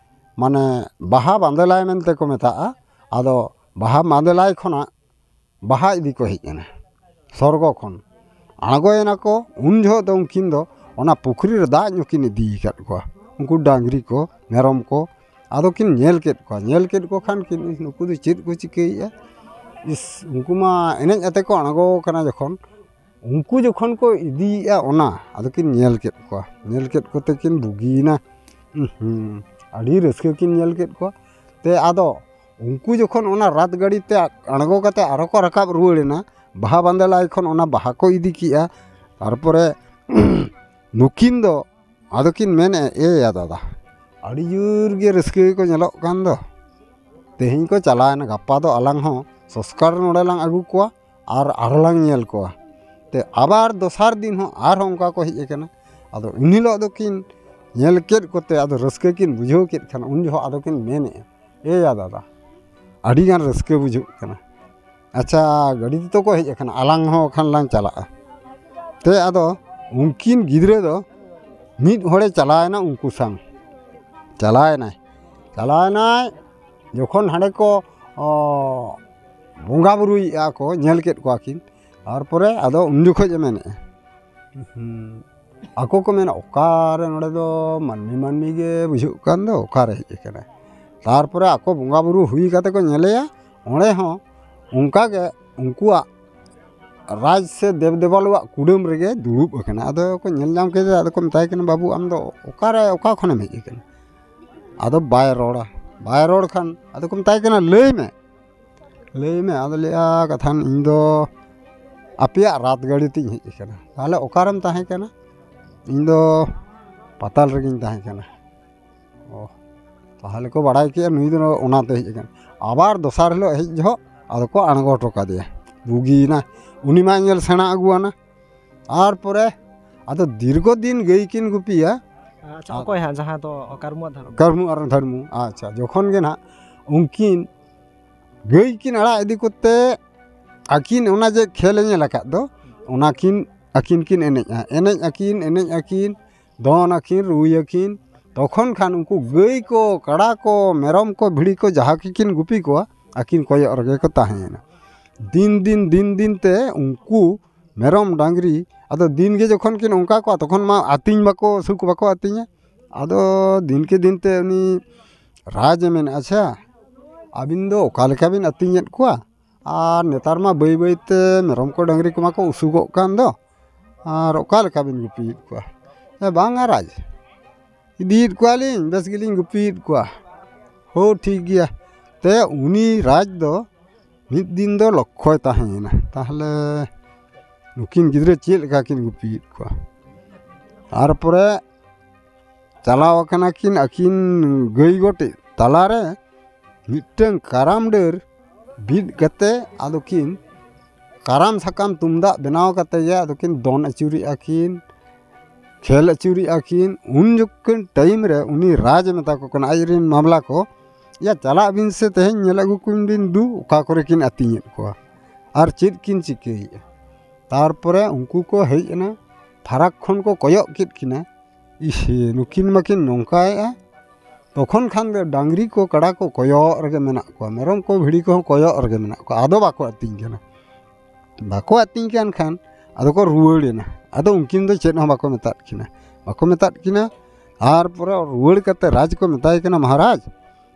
ᱢᱟᱱᱮ ᱵᱟᱦᱟ ᱵᱟᱸᱫᱮᱞᱟᱭ ᱢᱮᱱᱛᱮ ᱠᱚ ᱢᱮᱛᱟᱜᱼᱟ᱾ ᱟᱫᱚ ᱵᱟᱦᱟ ᱵᱟᱸᱫᱮᱞᱟᱭ ᱠᱷᱚᱱᱟᱜ ᱵᱟᱦᱟ ᱤᱫᱤ ᱠᱚ ᱦᱮᱡ ᱮᱱᱟ ᱥᱚᱨᱜᱚ ᱠᱷᱚᱱ᱾ ᱟᱬᱜᱚᱭᱮᱱᱟ ᱠᱚ, ᱩᱱ ᱡᱚᱦᱚᱜ ᱫᱚ ᱩᱱᱠᱤᱱ ᱫᱚ ᱚᱱᱟ ᱯᱩᱠᱷᱨᱤ ᱨᱮ ᱫᱟᱜ ᱧᱩ ᱠᱤᱱ ᱤᱫᱤ ᱟᱠᱟᱫ ᱠᱚᱣᱟ, ᱩᱱᱠᱩ ᱰᱟᱝᱨᱤ ᱠᱚ, ᱢᱮᱨᱚᱢ ᱠᱚ᱾ ᱟᱫᱚ ᱠᱤᱱ ᱧᱮᱞ ᱠᱮᱫ ᱠᱚᱣᱟ, ᱧᱮᱞ ᱠᱮᱫ ᱠᱚ ᱠᱷᱟᱱ ᱠᱤᱱ, "ᱱᱩᱠᱩ ᱫᱚ ᱪᱮᱫ ᱠᱚ ᱪᱤᱠᱟᱹᱭᱮᱫᱼᱟ?" ᱤᱥ, ᱩᱱᱠᱩ ᱢᱟ ᱮᱱᱮᱡ ᱟᱛᱮ ᱠᱚ ᱟᱬᱜᱚ ᱟᱠᱟᱱᱟ ᱡᱚᱠᱷᱚᱱ, ᱩᱱᱠᱩ ᱡᱚᱠᱷᱚᱱ ᱠᱚ ᱤᱫᱤᱭᱮᱫᱼᱟ ᱚᱱᱟ, ᱟᱫᱚ ᱠᱤᱱ ᱧᱮᱞ ᱠᱮᱫ ᱠᱚᱣᱟ, ᱧᱮᱞ ᱠᱮᱫ ᱠᱚᱛᱮ ᱠᱤᱱ ᱵᱩᱜᱤᱭᱮᱱᱟ᱾ ᱩᱸᱦᱩᱸ, ᱟᱹᱰᱤ ᱨᱟᱹᱥᱠᱟᱹ ᱠᱤᱱ ᱧᱮᱞ ᱠᱮᱫ ᱠᱚᱣᱟ᱾ ᱛᱮ ᱟᱫᱚ ᱩᱱᱠᱩ ᱡᱚᱠᱷᱚᱱ ᱚᱱᱟ ᱨᱟᱛ ᱜᱟᱹᱰᱤ ᱛᱮ ᱟᱬᱜᱚ ᱠᱟᱛᱮ ᱟᱨᱚ ᱠᱚ ᱨᱟᱠᱟᱵ ᱨᱩᱣᱟᱹᱲ ᱮᱱᱟ, ᱵᱟᱦᱟ ᱵᱟᱸᱫᱮᱞᱟᱭ ᱠᱷᱚᱱ ᱚᱱᱟ ᱵᱟᱦᱟ ᱠᱚ ᱤᱫᱤ ᱠᱮᱜᱼᱟ᱾ ᱛᱟᱨᱯᱚᱨᱮ ᱱᱩᱠᱤᱱ ᱫᱚ ᱟᱫᱚ ᱠᱤᱱ ᱢᱮᱱᱮᱫᱼᱟ, "ᱮ ᱭᱟ ᱫᱟᱫᱟ, ᱟᱹᱰᱤ ᱡᱳᱨ ᱜᱮ ᱨᱟᱹᱥᱠᱟᱹ ᱜᱮᱠᱚ ᱧᱮᱞᱚᱜ ᱠᱟᱱ ᱫᱚ, ᱛᱮᱦᱮᱧ ᱠᱚ ᱪᱟᱞᱟᱣᱮᱱᱟ, ᱜᱟᱯᱟ ᱫᱚ ᱟᱞᱟᱝ ᱦᱚᱸ ᱥᱚᱥᱠᱟᱨ ᱱᱚᱰᱮ ᱞᱟᱝ ᱟᱹᱜᱩ ᱠᱚᱣᱟ ᱟᱨ ᱟᱨᱦᱚᱸ ᱞᱟᱝ ᱧᱮᱞ ᱠᱚᱣᱟ᱾" ᱛᱮ ᱟᱵᱟᱨ ᱫᱚᱥᱟᱨ ᱫᱤᱱ ᱦᱚᱸ ᱟᱨᱦᱚᱸ ᱚᱱᱠᱟ ᱠᱚ ᱦᱮᱡ ᱟᱠᱟᱱᱟ᱾ ᱟᱫᱚ ᱩᱱ ᱦᱤᱞᱳᱜ ᱫᱚᱠᱤᱱ ᱧᱮᱞ ᱠᱮᱫ ᱠᱚᱛᱮ ᱟᱫᱚ ᱨᱟᱹᱥᱠᱟᱹ ᱠᱤᱱ ᱵᱩᱡᱷᱟᱹᱣ ᱠᱮᱫ ᱠᱷᱟᱱ ᱩᱱ ᱡᱚᱦᱚᱜ ᱟᱫᱚ ᱠᱤᱱ ᱢᱮᱱᱮᱫᱼᱟ, "ᱮ ᱭᱟ ᱫᱟᱫᱟ, ᱟᱹᱰᱤ ᱜᱟᱱ ᱨᱟᱹᱥᱠᱟᱹ ᱵᱩᱡᱷᱟᱹᱜ ᱠᱟᱱᱟ, ᱟᱪᱪᱷᱟ, ᱜᱟᱹᱰᱤ ᱛᱮᱛᱚ ᱠᱚ ᱦᱮᱡ ᱟᱠᱟᱱᱟ, ᱟᱞᱟᱝ ᱦᱚᱸ ᱠᱷᱟᱱ ᱞᱟᱝ ᱪᱟᱞᱟᱜᱼᱟ᱾ ᱛᱮ ᱟᱫᱚ ᱩᱱᱠᱤᱱ ᱜᱤᱫᱽᱨᱟᱹ ᱫᱚ ᱢᱤᱫ ᱦᱚᱲᱮ ᱪᱟᱞᱟᱣᱮᱱᱟ ᱩᱱᱠᱩ ᱥᱟᱶ᱾ ᱪᱟᱞᱟᱣᱮᱱᱟᱭ, ᱪᱟᱞᱟᱣᱮᱱᱟᱭ᱾ ᱡᱚᱠᱷᱚᱱ ᱦᱟᱸᱰᱮ ᱠᱚ, ᱚ, ᱵᱚᱸᱜᱟ ᱵᱩᱨᱩᱭᱮᱫᱼᱟ ᱠᱚ, ᱧᱮᱞ ᱠᱮᱫ ᱠᱚᱣᱟ ᱠᱤᱱ, ᱛᱟᱨᱯᱚᱨᱮ ᱟᱫᱚ ᱩᱱ ᱡᱚᱠᱷᱚᱡ ᱮ ᱢᱮᱱᱮᱫᱼᱟ, ᱦᱩᱸ, ᱟᱠᱚ ᱠᱚ ᱢᱮᱱᱟ, "ᱚᱠᱟᱨᱮ ᱱᱚᱰᱮ ᱫᱚ ᱢᱟᱹᱱᱢᱤ ᱢᱟᱹᱱᱢᱤ ᱜᱮ ᱵᱩᱡᱷᱟᱹᱜ ᱠᱟᱱ ᱫᱚ, ᱚᱠᱟᱨᱮ ᱦᱮᱡ ᱟᱠᱟᱱᱟᱭ?" ᱛᱟᱨᱯᱚᱨᱮ ᱟᱠᱚ ᱵᱚᱸᱜᱟ ᱵᱩᱨᱩ ᱦᱩᱭ ᱠᱟᱛᱮ ᱠᱚ ᱧᱮᱞᱮᱭᱟ, ᱚᱸᱰᱮ ᱦᱚᱸ ᱚᱱᱠᱟ ᱜᱮ ᱩᱱᱠᱩᱣᱟᱜ ᱨᱟᱡᱽ ᱥᱮ ᱫᱮᱵ ᱫᱮᱵᱟᱞᱚᱣᱟᱜ ᱠᱩᱰᱟᱹᱢ ᱨᱮᱜᱮ ᱫᱩᱲᱩᱵ ᱟᱠᱟᱱᱟ᱾ ᱟᱫᱚ ᱠᱚ ᱧᱮᱞ ᱧᱟᱢ ᱠᱮᱫᱮᱭᱟ, ᱟᱫᱚ ᱠᱚ ᱢᱮᱛᱟᱭ ᱠᱟᱱᱟ, "ᱵᱟᱹᱵᱩ, ᱟᱢ ᱫᱚ ᱚᱠᱟᱨᱮ, ᱚᱠᱟ ᱠᱷᱚᱱᱮᱢ ᱦᱮᱡ ᱟᱠᱟᱱᱟ?" ᱟᱫᱚ ᱵᱟᱭ ᱨᱚᱲᱟ, ᱵᱟᱭ ᱨᱚᱲ ᱠᱷᱟᱱ ᱟᱫᱚ ᱠᱚ ᱢᱮᱛᱟᱭ ᱠᱟᱱᱟ, "ᱞᱟᱹᱭ ᱢᱮ, ᱞᱟᱹᱭ ᱢᱮ?" ᱟᱫᱚ ᱞᱟᱹᱭᱟ, "ᱠᱟᱛᱷᱟᱱ, ᱤᱧ ᱫᱚ ᱟᱯᱮᱭᱟᱜ ᱨᱟᱛ ᱜᱟᱹᱰᱤ ᱛᱤᱧ ᱦᱮᱡ ᱟᱠᱟᱱᱟ᱾ ᱛᱟᱦᱚᱞᱮ ᱚᱠᱟᱨᱮᱢ ᱛᱟᱦᱮᱸ ᱠᱟᱱᱟ?" "ᱤᱧ ᱫᱚ ᱯᱟᱛᱟᱞ ᱨᱮᱜᱮᱧ ᱛᱟᱦᱮᱸ ᱠᱟᱱᱟ᱾" ᱚ, ᱛᱟᱦᱚᱞᱮ ᱠᱚ ᱵᱟᱲᱟᱭ ᱠᱮᱜᱼᱟ, ᱱᱩᱭ ᱫᱚ ᱚᱱᱟᱛᱮ ᱦᱮᱡ ᱟᱠᱟᱱᱟ᱾ ᱟᱵᱟᱨ ᱫᱚᱥᱟᱨ ᱦᱤᱞᱳᱜ ᱦᱮᱡ ᱡᱚᱦᱚᱜ ᱟᱫᱚ ᱠᱚ ᱟᱬᱜᱚ ᱦᱚᱴᱚ ᱠᱟᱫᱮᱭᱟ, ᱵᱩᱜᱤᱭᱮᱱᱟ᱾ ᱩᱱᱤ ᱢᱟ ᱧᱮᱞ ᱥᱮᱬᱟ ᱟᱹᱜᱩᱣᱟᱱᱟ᱾ ᱛᱟᱨᱯᱚᱨᱮ ᱟᱫᱚ ᱫᱤᱨᱜᱷᱚ ᱫᱤᱱ ᱜᱟᱹᱭ ᱠᱤᱱ ᱜᱩᱯᱤᱭᱟ᱾ ᱟᱪᱪᱷᱟ, ᱚᱠᱚᱭ ᱦᱟᱸᱜ, ᱡᱟᱦᱟᱸ ᱫᱚ ᱠᱟᱹᱨᱢᱩ ᱟᱨ ᱫᱷᱟᱹᱨᱢᱩ? ᱠᱟᱹᱨᱢᱩ ᱟᱨ ᱫᱷᱟᱹᱨᱢᱩ, ᱟᱪᱪᱷᱟ, ᱡᱚᱠᱷᱚᱱ ᱜᱮ ᱱᱟᱦᱟᱜ ᱩᱱᱠᱤᱱ ᱜᱟᱹᱭ ᱠᱤᱱ ᱟᱲᱟᱜ ᱤᱫᱤ ᱠᱚᱛᱮ, ᱟᱹᱠᱤᱱ ᱚᱱᱟ ᱡᱮ ᱠᱷᱮᱞ ᱮ ᱧᱮᱞ ᱟᱠᱟᱫ ᱫᱚ, ᱚᱱᱟ ᱠᱤᱱ, ᱟᱹᱠᱤᱱ ᱠᱤᱱ ᱮᱱᱮᱡᱼᱟ, ᱮᱱᱮᱡ ᱟᱹᱠᱤᱱ, ᱮᱱᱮᱡ ᱟᱹᱠᱤᱱ, ᱫᱚᱱ ᱟᱹᱠᱤᱱ, ᱨᱩᱭ ᱟᱹᱠᱤᱱ᱾ ᱛᱚᱠᱷᱚᱱ ᱠᱷᱟᱱ ᱩᱱᱠᱩ ᱜᱟᱹᱭ ᱠᱚ, ᱠᱟᱲᱟ ᱠᱚ, ᱢᱮᱨᱚᱢ ᱠᱚ, ᱵᱷᱤᱲᱤ ᱠᱚ, ᱡᱟᱦᱟᱸ ᱠᱤᱱ ᱜᱩᱯᱤ ᱠᱚᱣᱟ, ᱟᱹᱠᱤᱱ ᱠᱚᱭᱚᱜ ᱨᱮᱜᱮ ᱠᱚ ᱛᱟᱦᱮᱸᱭᱮᱱᱟ᱾ ᱫᱤᱱ ᱫᱤᱱ, ᱫᱤᱱ ᱫᱤᱱ ᱛᱮ ᱩᱱᱠᱩ ᱢᱮᱨᱚᱢ, ᱰᱟᱝᱨᱤ, ᱟᱫᱚ ᱫᱤᱱ ᱜᱮ ᱡᱚᱠᱷᱚᱱ ᱠᱤᱱ ᱚᱱᱠᱟ ᱠᱚᱣᱟ, ᱛᱚᱠᱷᱚᱱ ᱢᱟ ᱟᱹᱛᱤᱧ ᱵᱟᱠᱚ, ᱥᱩᱠ ᱵᱟᱠᱚ ᱟᱹᱛᱤᱧᱟ᱾ ᱟᱫᱚ ᱫᱤᱱ ᱠᱮ ᱫᱤᱱ ᱛᱮ ᱩᱱᱤ ᱨᱟᱡᱽ ᱮ ᱢᱮᱱᱟ, "ᱟᱪᱪᱷᱟ, ᱟᱹᱵᱤᱱ ᱫᱚ ᱚᱠᱟ ᱞᱮᱠᱟ ᱵᱤᱱ ᱟᱹᱛᱤᱧᱮᱫ ᱠᱚᱣᱟ? ᱟᱨ ᱱᱮᱛᱟᱨ ᱢᱟ ᱵᱟᱹᱭ ᱵᱟᱹᱭ ᱛᱮ ᱢᱮᱨᱚᱢ ᱠᱚ, ᱰᱟᱝᱨᱤ ᱠᱚᱢᱟ ᱠᱚ ᱩᱥᱩᱜᱚᱜ ᱠᱟᱱ ᱫᱚ, ᱟᱨ ᱚᱠᱟ ᱞᱮᱠᱟ ᱵᱤᱱ ᱜᱩᱯᱤᱭᱮᱫ ᱠᱚᱣᱟ?" "ᱮ, ᱵᱟᱝᱟ ᱨᱟᱡᱽ, ᱤᱫᱤᱭᱮᱫ ᱠᱚᱣᱟᱞᱤᱧ, ᱵᱮᱥ ᱜᱮᱞᱤᱧ ᱜᱩᱯᱤᱭᱮᱫ ᱠᱚᱣᱟ᱾" "ᱦᱳ, ᱴᱷᱤᱠ ᱜᱮᱭᱟ᱾" ᱛᱮ ᱩᱱᱤ ᱨᱟᱡᱽ ᱫᱚ ᱢᱤᱫ ᱫᱤᱱ ᱫᱚ ᱞᱚᱠᱠᱷᱚᱭ ᱛᱟᱦᱮᱸᱭᱮᱱᱟ, ᱛᱟᱦᱚᱞᱮ ᱱᱩᱠᱤᱱ ᱜᱤᱫᱽᱨᱟᱹ ᱪᱮᱫ ᱞᱮᱠᱟ ᱠᱤᱱ ᱜᱩᱯᱤᱭᱮᱫ ᱠᱚᱣᱟ᱾ ᱛᱟᱨᱯᱚᱨᱮ ᱪᱟᱞᱟᱣ ᱟᱠᱟᱱᱟ ᱠᱤᱱ ᱟᱹᱠᱤᱱ ᱜᱟᱹᱭ ᱜᱚᱴᱮᱡ ᱛᱟᱞᱟᱨᱮ ᱢᱤᱫᱴᱟᱝ ᱠᱟᱨᱟᱢ ᱰᱟᱹᱨ ᱵᱤᱫ ᱠᱟᱛᱮ ᱟᱫᱚ ᱠᱤᱱ ᱠᱟᱨᱟᱢ ᱥᱟᱠᱟᱢ ᱛᱩᱢᱫᱟᱜ ᱵᱮᱱᱟᱣ ᱠᱟᱛᱮ ᱜᱮ ᱟᱫᱚ ᱠᱤᱱ ᱫᱚᱱ ᱟᱹᱪᱩᱨᱮᱜᱼᱟ ᱠᱤᱱ, ᱠᱷᱮᱞ ᱟᱹᱪᱩᱨᱮᱜᱼᱟ ᱠᱤᱱ᱾ ᱩᱱ ᱡᱚᱠᱷᱚᱱ ᱴᱟᱭᱤᱢ ᱨᱮ ᱩᱱᱤ ᱨᱟᱡᱽ ᱮ ᱢᱮᱛᱟ ᱠᱚ ᱠᱟᱱᱟ, ᱟᱡ ᱨᱮᱱ ᱢᱟᱢᱞᱟ ᱠᱚ, "ᱭᱟ, ᱪᱟᱞᱟᱜ ᱵᱤᱱ ᱥᱮ ᱛᱮᱦᱮᱧ ᱧᱮᱞ ᱟᱹᱜᱩ ᱠᱚ ᱵᱤᱱ ᱫᱩ, ᱚᱠᱟ ᱠᱚᱨᱮ ᱠᱤᱱ ᱟᱹᱛᱤᱧᱮᱫ ᱠᱚᱣᱟ?" ᱟᱨ ᱪᱮᱫ ᱠᱤᱱ ᱪᱤᱠᱟᱹᱭᱮᱫᱼᱟ? ᱛᱟᱨᱯᱚᱨᱮ ᱩᱱᱠᱩ ᱠᱚ ᱦᱮᱡ ᱮᱱᱟ, ᱯᱷᱟᱨᱟᱠ ᱠᱷᱚᱱ ᱠᱚ ᱠᱚᱭᱚᱜ ᱠᱮᱫ ᱠᱤᱱᱟ, ᱤᱥ, ᱱᱩᱠᱤᱱ ᱢᱟᱠᱤᱱ ᱱᱚᱝᱠᱟᱭᱮᱫᱼᱟ᱾ ᱛᱚᱠᱷᱚᱱ ᱠᱷᱟᱱ ᱜᱮ ᱰᱟᱝᱨᱤ ᱠᱚ ᱠᱟᱰᱟ ᱠᱚ ᱠᱚᱭᱚᱜ ᱨᱮᱜᱮ ᱢᱮᱱᱟᱜ ᱠᱚᱣᱟ, ᱢᱮᱨᱚᱢ ᱠᱚ ᱵᱷᱤᱲᱤ ᱠᱚᱦᱚᱸ ᱠᱚᱭᱚᱜ ᱨᱮᱜᱮ ᱢᱮᱱᱟᱜ ᱠᱚᱣᱟ, ᱟᱫᱚ ᱵᱟᱠᱚ ᱟᱹᱛᱤᱧ ᱠᱟᱱᱟ᱾ ᱵᱟᱠᱚ ᱟᱹᱛᱤᱧ ᱠᱟᱱ ᱠᱷᱟᱱ ᱟᱫᱚ ᱠᱚ ᱨᱩᱣᱟᱹᱲ ᱮᱱᱟ᱾ ᱟᱫᱚ ᱩᱱᱠᱤᱱ ᱫᱚ ᱪᱮᱫ ᱦᱚᱸ ᱵᱟᱠᱚ ᱢᱮᱛᱟᱫ ᱠᱤᱱᱟ, ᱵᱟᱠᱚ ᱢᱮᱛᱟᱫ ᱠᱤᱱᱟ᱾ ᱛᱟᱨᱯᱚᱨᱮ ᱨᱩᱣᱟᱹᱲ ᱠᱟᱛᱮ ᱨᱟᱡᱽ ᱠᱚ ᱢᱮᱛᱟᱭ ᱠᱟᱱᱟ, ᱢᱚᱦᱟᱨᱟᱡᱽ,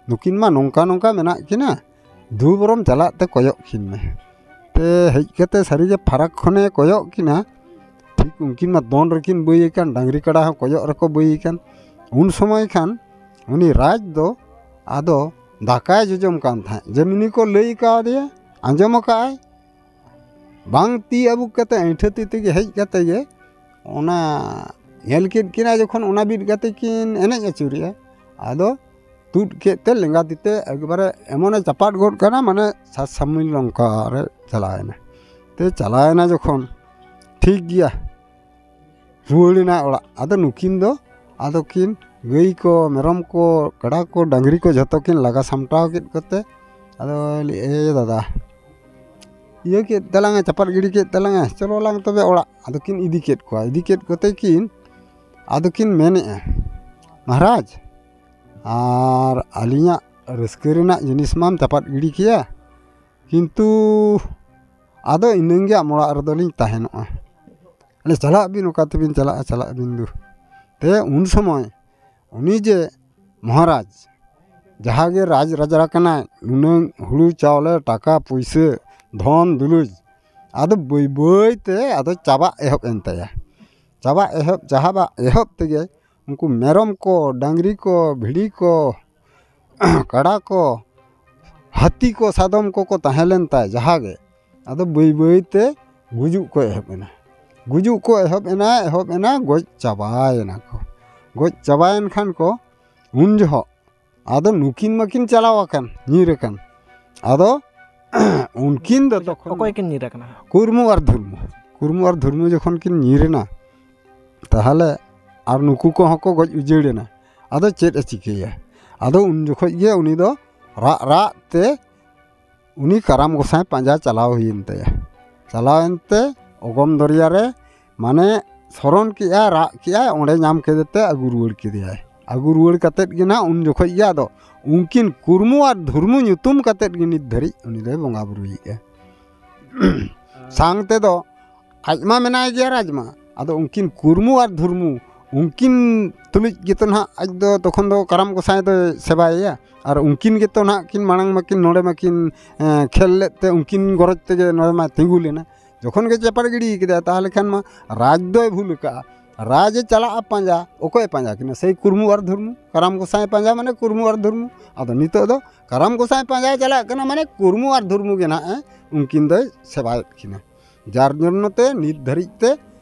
ᱱᱩᱠᱤᱱ ᱢᱟ ᱱᱚᱝᱠᱟ ᱱᱚᱝᱠᱟ ᱢᱮᱱᱟᱜ ᱠᱤᱱᱟ, ᱫᱩ ᱵᱚᱨᱚᱢ ᱪᱟᱞᱟᱜ ᱛᱮ ᱠᱚᱭᱚᱜ ᱠᱤᱱ ᱢᱮ᱾ ᱛᱮ ᱦᱮᱡ ᱠᱟᱛᱮ ᱥᱟᱹᱨᱤᱜᱮ ᱯᱷᱟᱨᱟᱠ ᱠᱷᱚᱱᱮ ᱠᱚᱭᱚᱜ ᱠᱤᱱᱟ, ᱴᱷᱤᱠ ᱩᱱᱠᱤᱱ ᱢᱟ ᱫᱚᱱ ᱨᱮᱠᱤᱱ ᱵᱟᱹᱭ ᱟᱠᱟᱱ, ᱰᱟᱝᱨᱤ ᱠᱟᱰᱟ ᱦᱚᱸ ᱠᱚᱭᱚᱜ ᱨᱮᱠᱚ ᱵᱟᱹᱭ ᱟᱠᱟᱱ᱾ ᱩᱱ ᱥᱚᱢᱚᱭ ᱠᱷᱟᱱ ᱩᱱᱤ ᱨᱟᱡᱽ ᱫᱚ ᱟᱫᱚ ᱫᱟᱠᱟᱭ ᱡᱚᱡᱚᱢ ᱠᱟᱱ ᱛᱟᱦᱮᱸᱫ, ᱡᱮᱢᱱᱤ ᱠᱚ ᱞᱟᱹᱭ ᱠᱟᱣᱫᱮᱭᱟ, ᱟᱸᱡᱚᱢ ᱟᱠᱟᱫᱼᱟᱭ, ᱵᱟᱝ ᱛᱤ ᱟᱹᱵᱩᱠ ᱠᱟᱛᱮ ᱟᱹᱭᱴᱷᱟᱹ ᱛᱤ ᱛᱮᱜᱮ ᱦᱮᱡ ᱠᱟᱛᱮ ᱜᱮ ᱚᱱᱟ ᱧᱮᱞ ᱠᱮᱫ ᱠᱤᱱᱟ ᱡᱚᱠᱷᱚᱱ, ᱚᱱᱟ ᱵᱤᱫ ᱠᱟᱛᱮ ᱠᱤᱱ ᱮᱱᱮᱡ ᱟᱹᱪᱩᱨᱮᱜᱼᱟ᱾ ᱟᱫᱚ ᱛᱩᱫ ᱠᱮᱫ ᱛᱮ ᱞᱮᱸᱜᱟ ᱛᱤ ᱛᱮ ᱮᱠᱵᱟᱨᱮ ᱮᱢᱚᱱᱮ ᱪᱟᱯᱟᱫ ᱜᱚᱫ ᱠᱟᱱᱟ, ᱢᱟᱱᱮ ᱥᱟᱛ ᱥᱟᱢᱤᱞ ᱱᱚᱝᱠᱟ ᱨᱮ ᱪᱟᱞᱟᱣᱮᱱᱟ᱾ ᱛᱮ ᱪᱟᱞᱟᱣᱮᱱᱟ ᱡᱚᱠᱷᱚᱱ, ᱴᱷᱤᱠ ᱜᱮᱭᱟ, ᱨᱩᱣᱟᱹᱲᱮᱱᱟ ᱚᱲᱟᱜ᱾ ᱟᱫᱚ ᱱᱩᱠᱤᱱ ᱫᱚ ᱟᱫᱚ ᱠᱤᱱ ᱜᱟᱹᱭ ᱠᱚ, ᱢᱮᱨᱚᱢ ᱠᱚ, ᱠᱟᱰᱟ ᱠᱚ, ᱰᱟᱝᱨᱤ ᱠᱚ ᱡᱷᱚᱛᱚ ᱠᱤᱱ ᱞᱟᱜᱟ ᱥᱟᱢᱴᱟᱣ ᱠᱮᱫ ᱠᱚᱛᱮ ᱟᱫᱚ ᱞᱟᱹᱭ, "ᱮ ᱫᱟᱫᱟ, ᱤᱭᱟᱹ ᱠᱮᱫ ᱛᱟᱞᱟᱝᱟ, ᱪᱟᱯᱟᱫ ᱜᱤᱰᱤ ᱠᱮᱫ ᱛᱟᱞᱟᱝᱟ, ᱪᱚᱞᱚ ᱞᱟᱝ ᱛᱚᱵᱮ ᱚᱲᱟᱜ᱾" ᱟᱫᱚ ᱠᱤᱱ ᱤᱫᱤ ᱠᱮᱫ ᱠᱚᱣᱟ᱾ ᱤᱫᱤ ᱠᱮᱫ ᱠᱚᱛᱮ ᱠᱤᱱ ᱟᱫᱚ ᱠᱤᱱ ᱢᱮᱱᱮᱫᱼᱟ, "ᱢᱚᱦᱟᱨᱟᱡᱽ, ᱟᱨ ᱟᱹᱞᱤᱧᱟᱜ ᱨᱟᱹᱥᱠᱟᱹ ᱨᱮᱱᱟᱜ ᱡᱤᱱᱤᱥ ᱢᱟᱢ ᱪᱟᱯᱟᱫ ᱜᱤᱰᱤ ᱠᱮᱭᱟ, ᱠᱤᱱᱛᱩ ᱟᱫᱚ ᱤᱱᱟᱹᱝ ᱜᱮ ᱟᱢ ᱚᱲᱟᱜ ᱨᱮᱫᱚ ᱞᱤᱧ ᱛᱟᱦᱮᱱᱚᱜᱼᱟ᱾ ᱟᱞᱮ ᱪᱟᱞᱟᱜ ᱵᱤᱱ, ᱚᱠᱟ ᱛᱮᱵᱤᱱ ᱪᱟᱞᱟᱜᱼᱟ, ᱪᱟᱞᱟᱜ ᱵᱤᱱ ᱫᱩ᱾" ᱛᱮ ᱩᱱ ᱥᱚᱢᱚᱭ ᱩᱱᱤ ᱡᱮ ᱢᱚᱦᱟᱨᱟᱡᱽ, ᱡᱟᱦᱟᱸ ᱜᱮ ᱨᱟᱡᱽ ᱨᱟᱡᱟ ᱠᱟᱱᱟᱭ, ᱱᱩᱱᱟᱹᱝ ᱦᱩᱲᱩ ᱪᱟᱣᱞᱮ, ᱴᱟᱠᱟ ᱯᱩᱭᱥᱟᱹ, ᱫᱷᱚᱱ ᱫᱩᱞᱩᱡ, ᱟᱫᱚ ᱵᱟᱹᱭ ᱵᱟᱹᱭ ᱛᱮ ᱟᱫᱚ ᱪᱟᱵᱟᱜ ᱮᱦᱚᱵ ᱮᱱ ᱛᱟᱭᱟ᱾ ᱪᱟᱵᱟᱜ ᱮᱦᱚᱵ, ᱪᱟᱵᱟᱜ ᱮᱦᱚᱵ ᱛᱮᱜᱮ ᱩᱱᱠᱩ ᱢᱮᱨᱚᱢ ᱠᱚ, ᱰᱟᱝᱨᱤ ᱠᱚ, ᱵᱷᱤᱲᱤ ᱠᱚ, ᱠᱟᱰᱟ ᱠᱚ, ᱦᱟᱹᱛᱤ ᱠᱚ, ᱥᱟᱫᱚᱢ ᱠᱚᱠᱚ ᱛᱟᱦᱮᱸ ᱞᱮᱱ ᱛᱟᱭ ᱡᱟᱦᱟᱸ ᱜᱮ, ᱟᱫᱚ ᱵᱟᱹᱭ ᱵᱟᱹᱭ ᱛᱮ ᱜᱩᱡᱩᱜ ᱠᱚ ᱮᱦᱚᱵ ᱮᱱᱟ᱾ ᱜᱩᱡᱩᱜ ᱠᱚ ᱮᱦᱚᱵ ᱮᱱᱟ, ᱮᱦᱚᱵ ᱮᱱᱟ, ᱜᱚᱡ ᱪᱟᱵᱟᱭᱮᱱᱟ ᱠᱚ᱾ ᱜᱚᱡ ᱪᱟᱵᱟᱭᱮᱱ ᱠᱷᱟᱱ ᱠᱚ, ᱩᱱ ᱡᱚᱦᱚᱜ ᱟᱫᱚ ᱱᱩᱠᱤᱱ ᱢᱟᱠᱤᱱ ᱪᱟᱞᱟᱣ ᱟᱠᱟᱱ, ᱧᱤᱨ ᱟᱠᱟᱱ᱾ ᱟᱫᱚ ᱩᱱᱠᱤᱱ ᱫᱚ ᱛᱚᱠᱷᱚᱱ ᱚᱠᱚᱭ ᱠᱤᱱ ᱧᱤᱨ ᱟᱠᱟᱱᱟ? ᱠᱩᱨᱢᱩ ᱟᱨ ᱫᱷᱩᱨᱢᱩ, ᱠᱩᱨᱢᱩ ᱟᱨ ᱫᱷᱩᱨᱢᱩ ᱡᱚᱠᱷᱚᱱ ᱠᱤᱱ ᱧᱤᱨ ᱮᱱᱟ, ᱛᱟᱦᱚᱞᱮ ᱟᱨ ᱱᱩᱠᱩ ᱠᱚᱦᱚᱸ ᱠᱚ ᱜᱚᱡ ᱩᱡᱟᱹᱲ ᱮᱱᱟ᱾ ᱟᱫᱚ ᱪᱮᱫ ᱮ ᱪᱤᱠᱟᱹᱭᱟ? ᱟᱫᱚ ᱩᱱ ᱡᱚᱠᱷᱚᱡ ᱜᱮ ᱩᱱᱤ ᱫᱚ ᱨᱟᱜ ᱨᱟᱜ ᱛᱮ ᱩᱱᱤ ᱠᱟᱨᱟᱢ ᱜᱚᱸᱥᱟᱭ ᱯᱟᱸᱡᱟ ᱪᱟᱞᱟᱣ ᱦᱩᱭᱮᱱ ᱛᱟᱭᱟ᱾ ᱪᱟᱞᱟᱣᱮᱱ ᱛᱮ ᱚᱜᱚᱢ ᱫᱚᱨᱭᱟ ᱨᱮ ᱢᱟᱱᱮ ᱥᱚᱨᱚᱱ ᱠᱮᱜᱼᱟᱭ, ᱨᱟᱜ ᱠᱮᱜᱼᱟᱭ, ᱚᱸᱰᱮ ᱧᱟᱢ ᱠᱮᱫᱮ ᱛᱮ ᱟᱹᱜᱩ ᱨᱩᱣᱟᱹᱲ ᱠᱮᱫᱮᱭᱟᱭ᱾ ᱟᱹᱜᱩ ᱨᱩᱣᱟᱹᱲ ᱠᱟᱛᱮᱫ ᱜᱮ ᱱᱟᱦᱟᱜ ᱩᱱ ᱡᱚᱠᱷᱚᱡ ᱜᱮ ᱟᱫᱚ ᱩᱱᱠᱤᱱ ᱠᱩᱨᱢᱩ ᱟᱨ ᱫᱷᱩᱨᱢᱩ ᱧᱩᱛᱩᱢ ᱠᱟᱛᱮᱫ ᱜᱮ ᱱᱤᱛ ᱫᱷᱟᱹᱨᱤᱡ ᱩᱱᱤ ᱫᱚᱭ ᱵᱚᱸᱜᱟ ᱵᱩᱨᱩᱭᱮᱫᱼᱟ᱾ ᱥᱟᱝ ᱛᱮᱫᱚ ᱟᱡ ᱢᱟ ᱢᱮᱱᱟᱭ ᱜᱮᱭᱟ ᱨᱟᱡᱽ ᱢᱟ, ᱟᱫᱚ ᱩᱱᱠᱤᱱ ᱠᱩᱨᱢᱩ ᱟᱨ ᱫᱷᱩᱨᱢᱩ ᱩᱱᱠᱤᱱ ᱛᱩᱞᱩᱡ ᱜᱮᱛᱚ ᱱᱟᱦᱟᱜ ᱟᱡ ᱫᱚ ᱛᱚᱠᱷᱚᱱ ᱫᱚ ᱠᱟᱨᱟᱢ ᱜᱚᱸᱥᱟᱭ ᱫᱚᱭ ᱥᱮᱵᱟᱭᱮᱭᱟ᱾ ᱟᱨ ᱩᱱᱠᱤᱱ ᱜᱮᱛᱚ ᱱᱟᱦᱟᱜ ᱠᱤᱱ ᱢᱟᱲᱟᱝ ᱢᱟᱠᱤᱱ ᱱᱚᱰᱮ ᱢᱟᱠᱤᱱ, ᱮᱸ, ᱠᱷᱮᱞ ᱞᱮᱫ ᱛᱮ ᱩᱱᱠᱤᱱ ᱜᱚᱨᱚᱡᱽ ᱛᱮᱜᱮ ᱱᱚᱰᱮ ᱢᱟ ᱛᱤᱸᱜᱩ ᱞᱮᱱᱟ᱾ ᱡᱚᱠᱷᱚᱱ ᱜᱮ ᱪᱮᱯᱟᱲ ᱜᱤᱰᱤ ᱠᱮᱫᱟ, ᱛᱟᱦᱚᱞᱮ ᱠᱷᱟᱱ ᱢᱟ ᱨᱟᱡᱽ ᱫᱚᱭ ᱵᱷᱩᱞ ᱟᱠᱟᱫᱼᱟ᱾ ᱨᱟᱡᱽ ᱮ ᱪᱟᱞᱟᱜᱼᱟ ᱯᱟᱸᱡᱟ, ᱚᱠᱚᱭ ᱯᱟᱸᱡᱟ ᱠᱤᱱᱟ? ᱥᱮᱭ ᱠᱩᱨᱢᱩ ᱟᱨ ᱫᱷᱩᱨᱢᱩ, ᱠᱟᱨᱟᱢ ᱜᱚᱸᱥᱟᱭ ᱯᱟᱸᱡᱟ ᱢᱟᱱᱮ ᱠᱩᱨᱢᱩ ᱟᱨ ᱫᱷᱩᱨᱢᱩ᱾ ᱟᱫᱚ ᱱᱤᱛᱚᱜ ᱫᱚ ᱠᱟᱨᱟᱢ ᱜᱚᱸᱥᱟᱭ ᱯᱟᱸᱡᱟᱭ ᱪᱟᱞᱟᱜ ᱠᱟᱱᱟ ᱢᱟᱱᱮ ᱠᱩᱨᱢᱩ ᱟᱨ ᱫᱷᱩᱨᱢᱩ ᱜᱮ ᱱᱟᱦᱟᱜ, ᱮ, ᱩᱱᱠᱤᱱ ᱫᱚᱭ ᱥᱮᱵᱟᱭᱮᱫ ᱠᱤᱱᱟ᱾ ᱡᱟᱨ ᱡᱚᱱᱱᱚ ᱛᱮ ᱱᱤᱛ ᱫᱷᱟᱹᱨᱤᱡ ᱛᱮ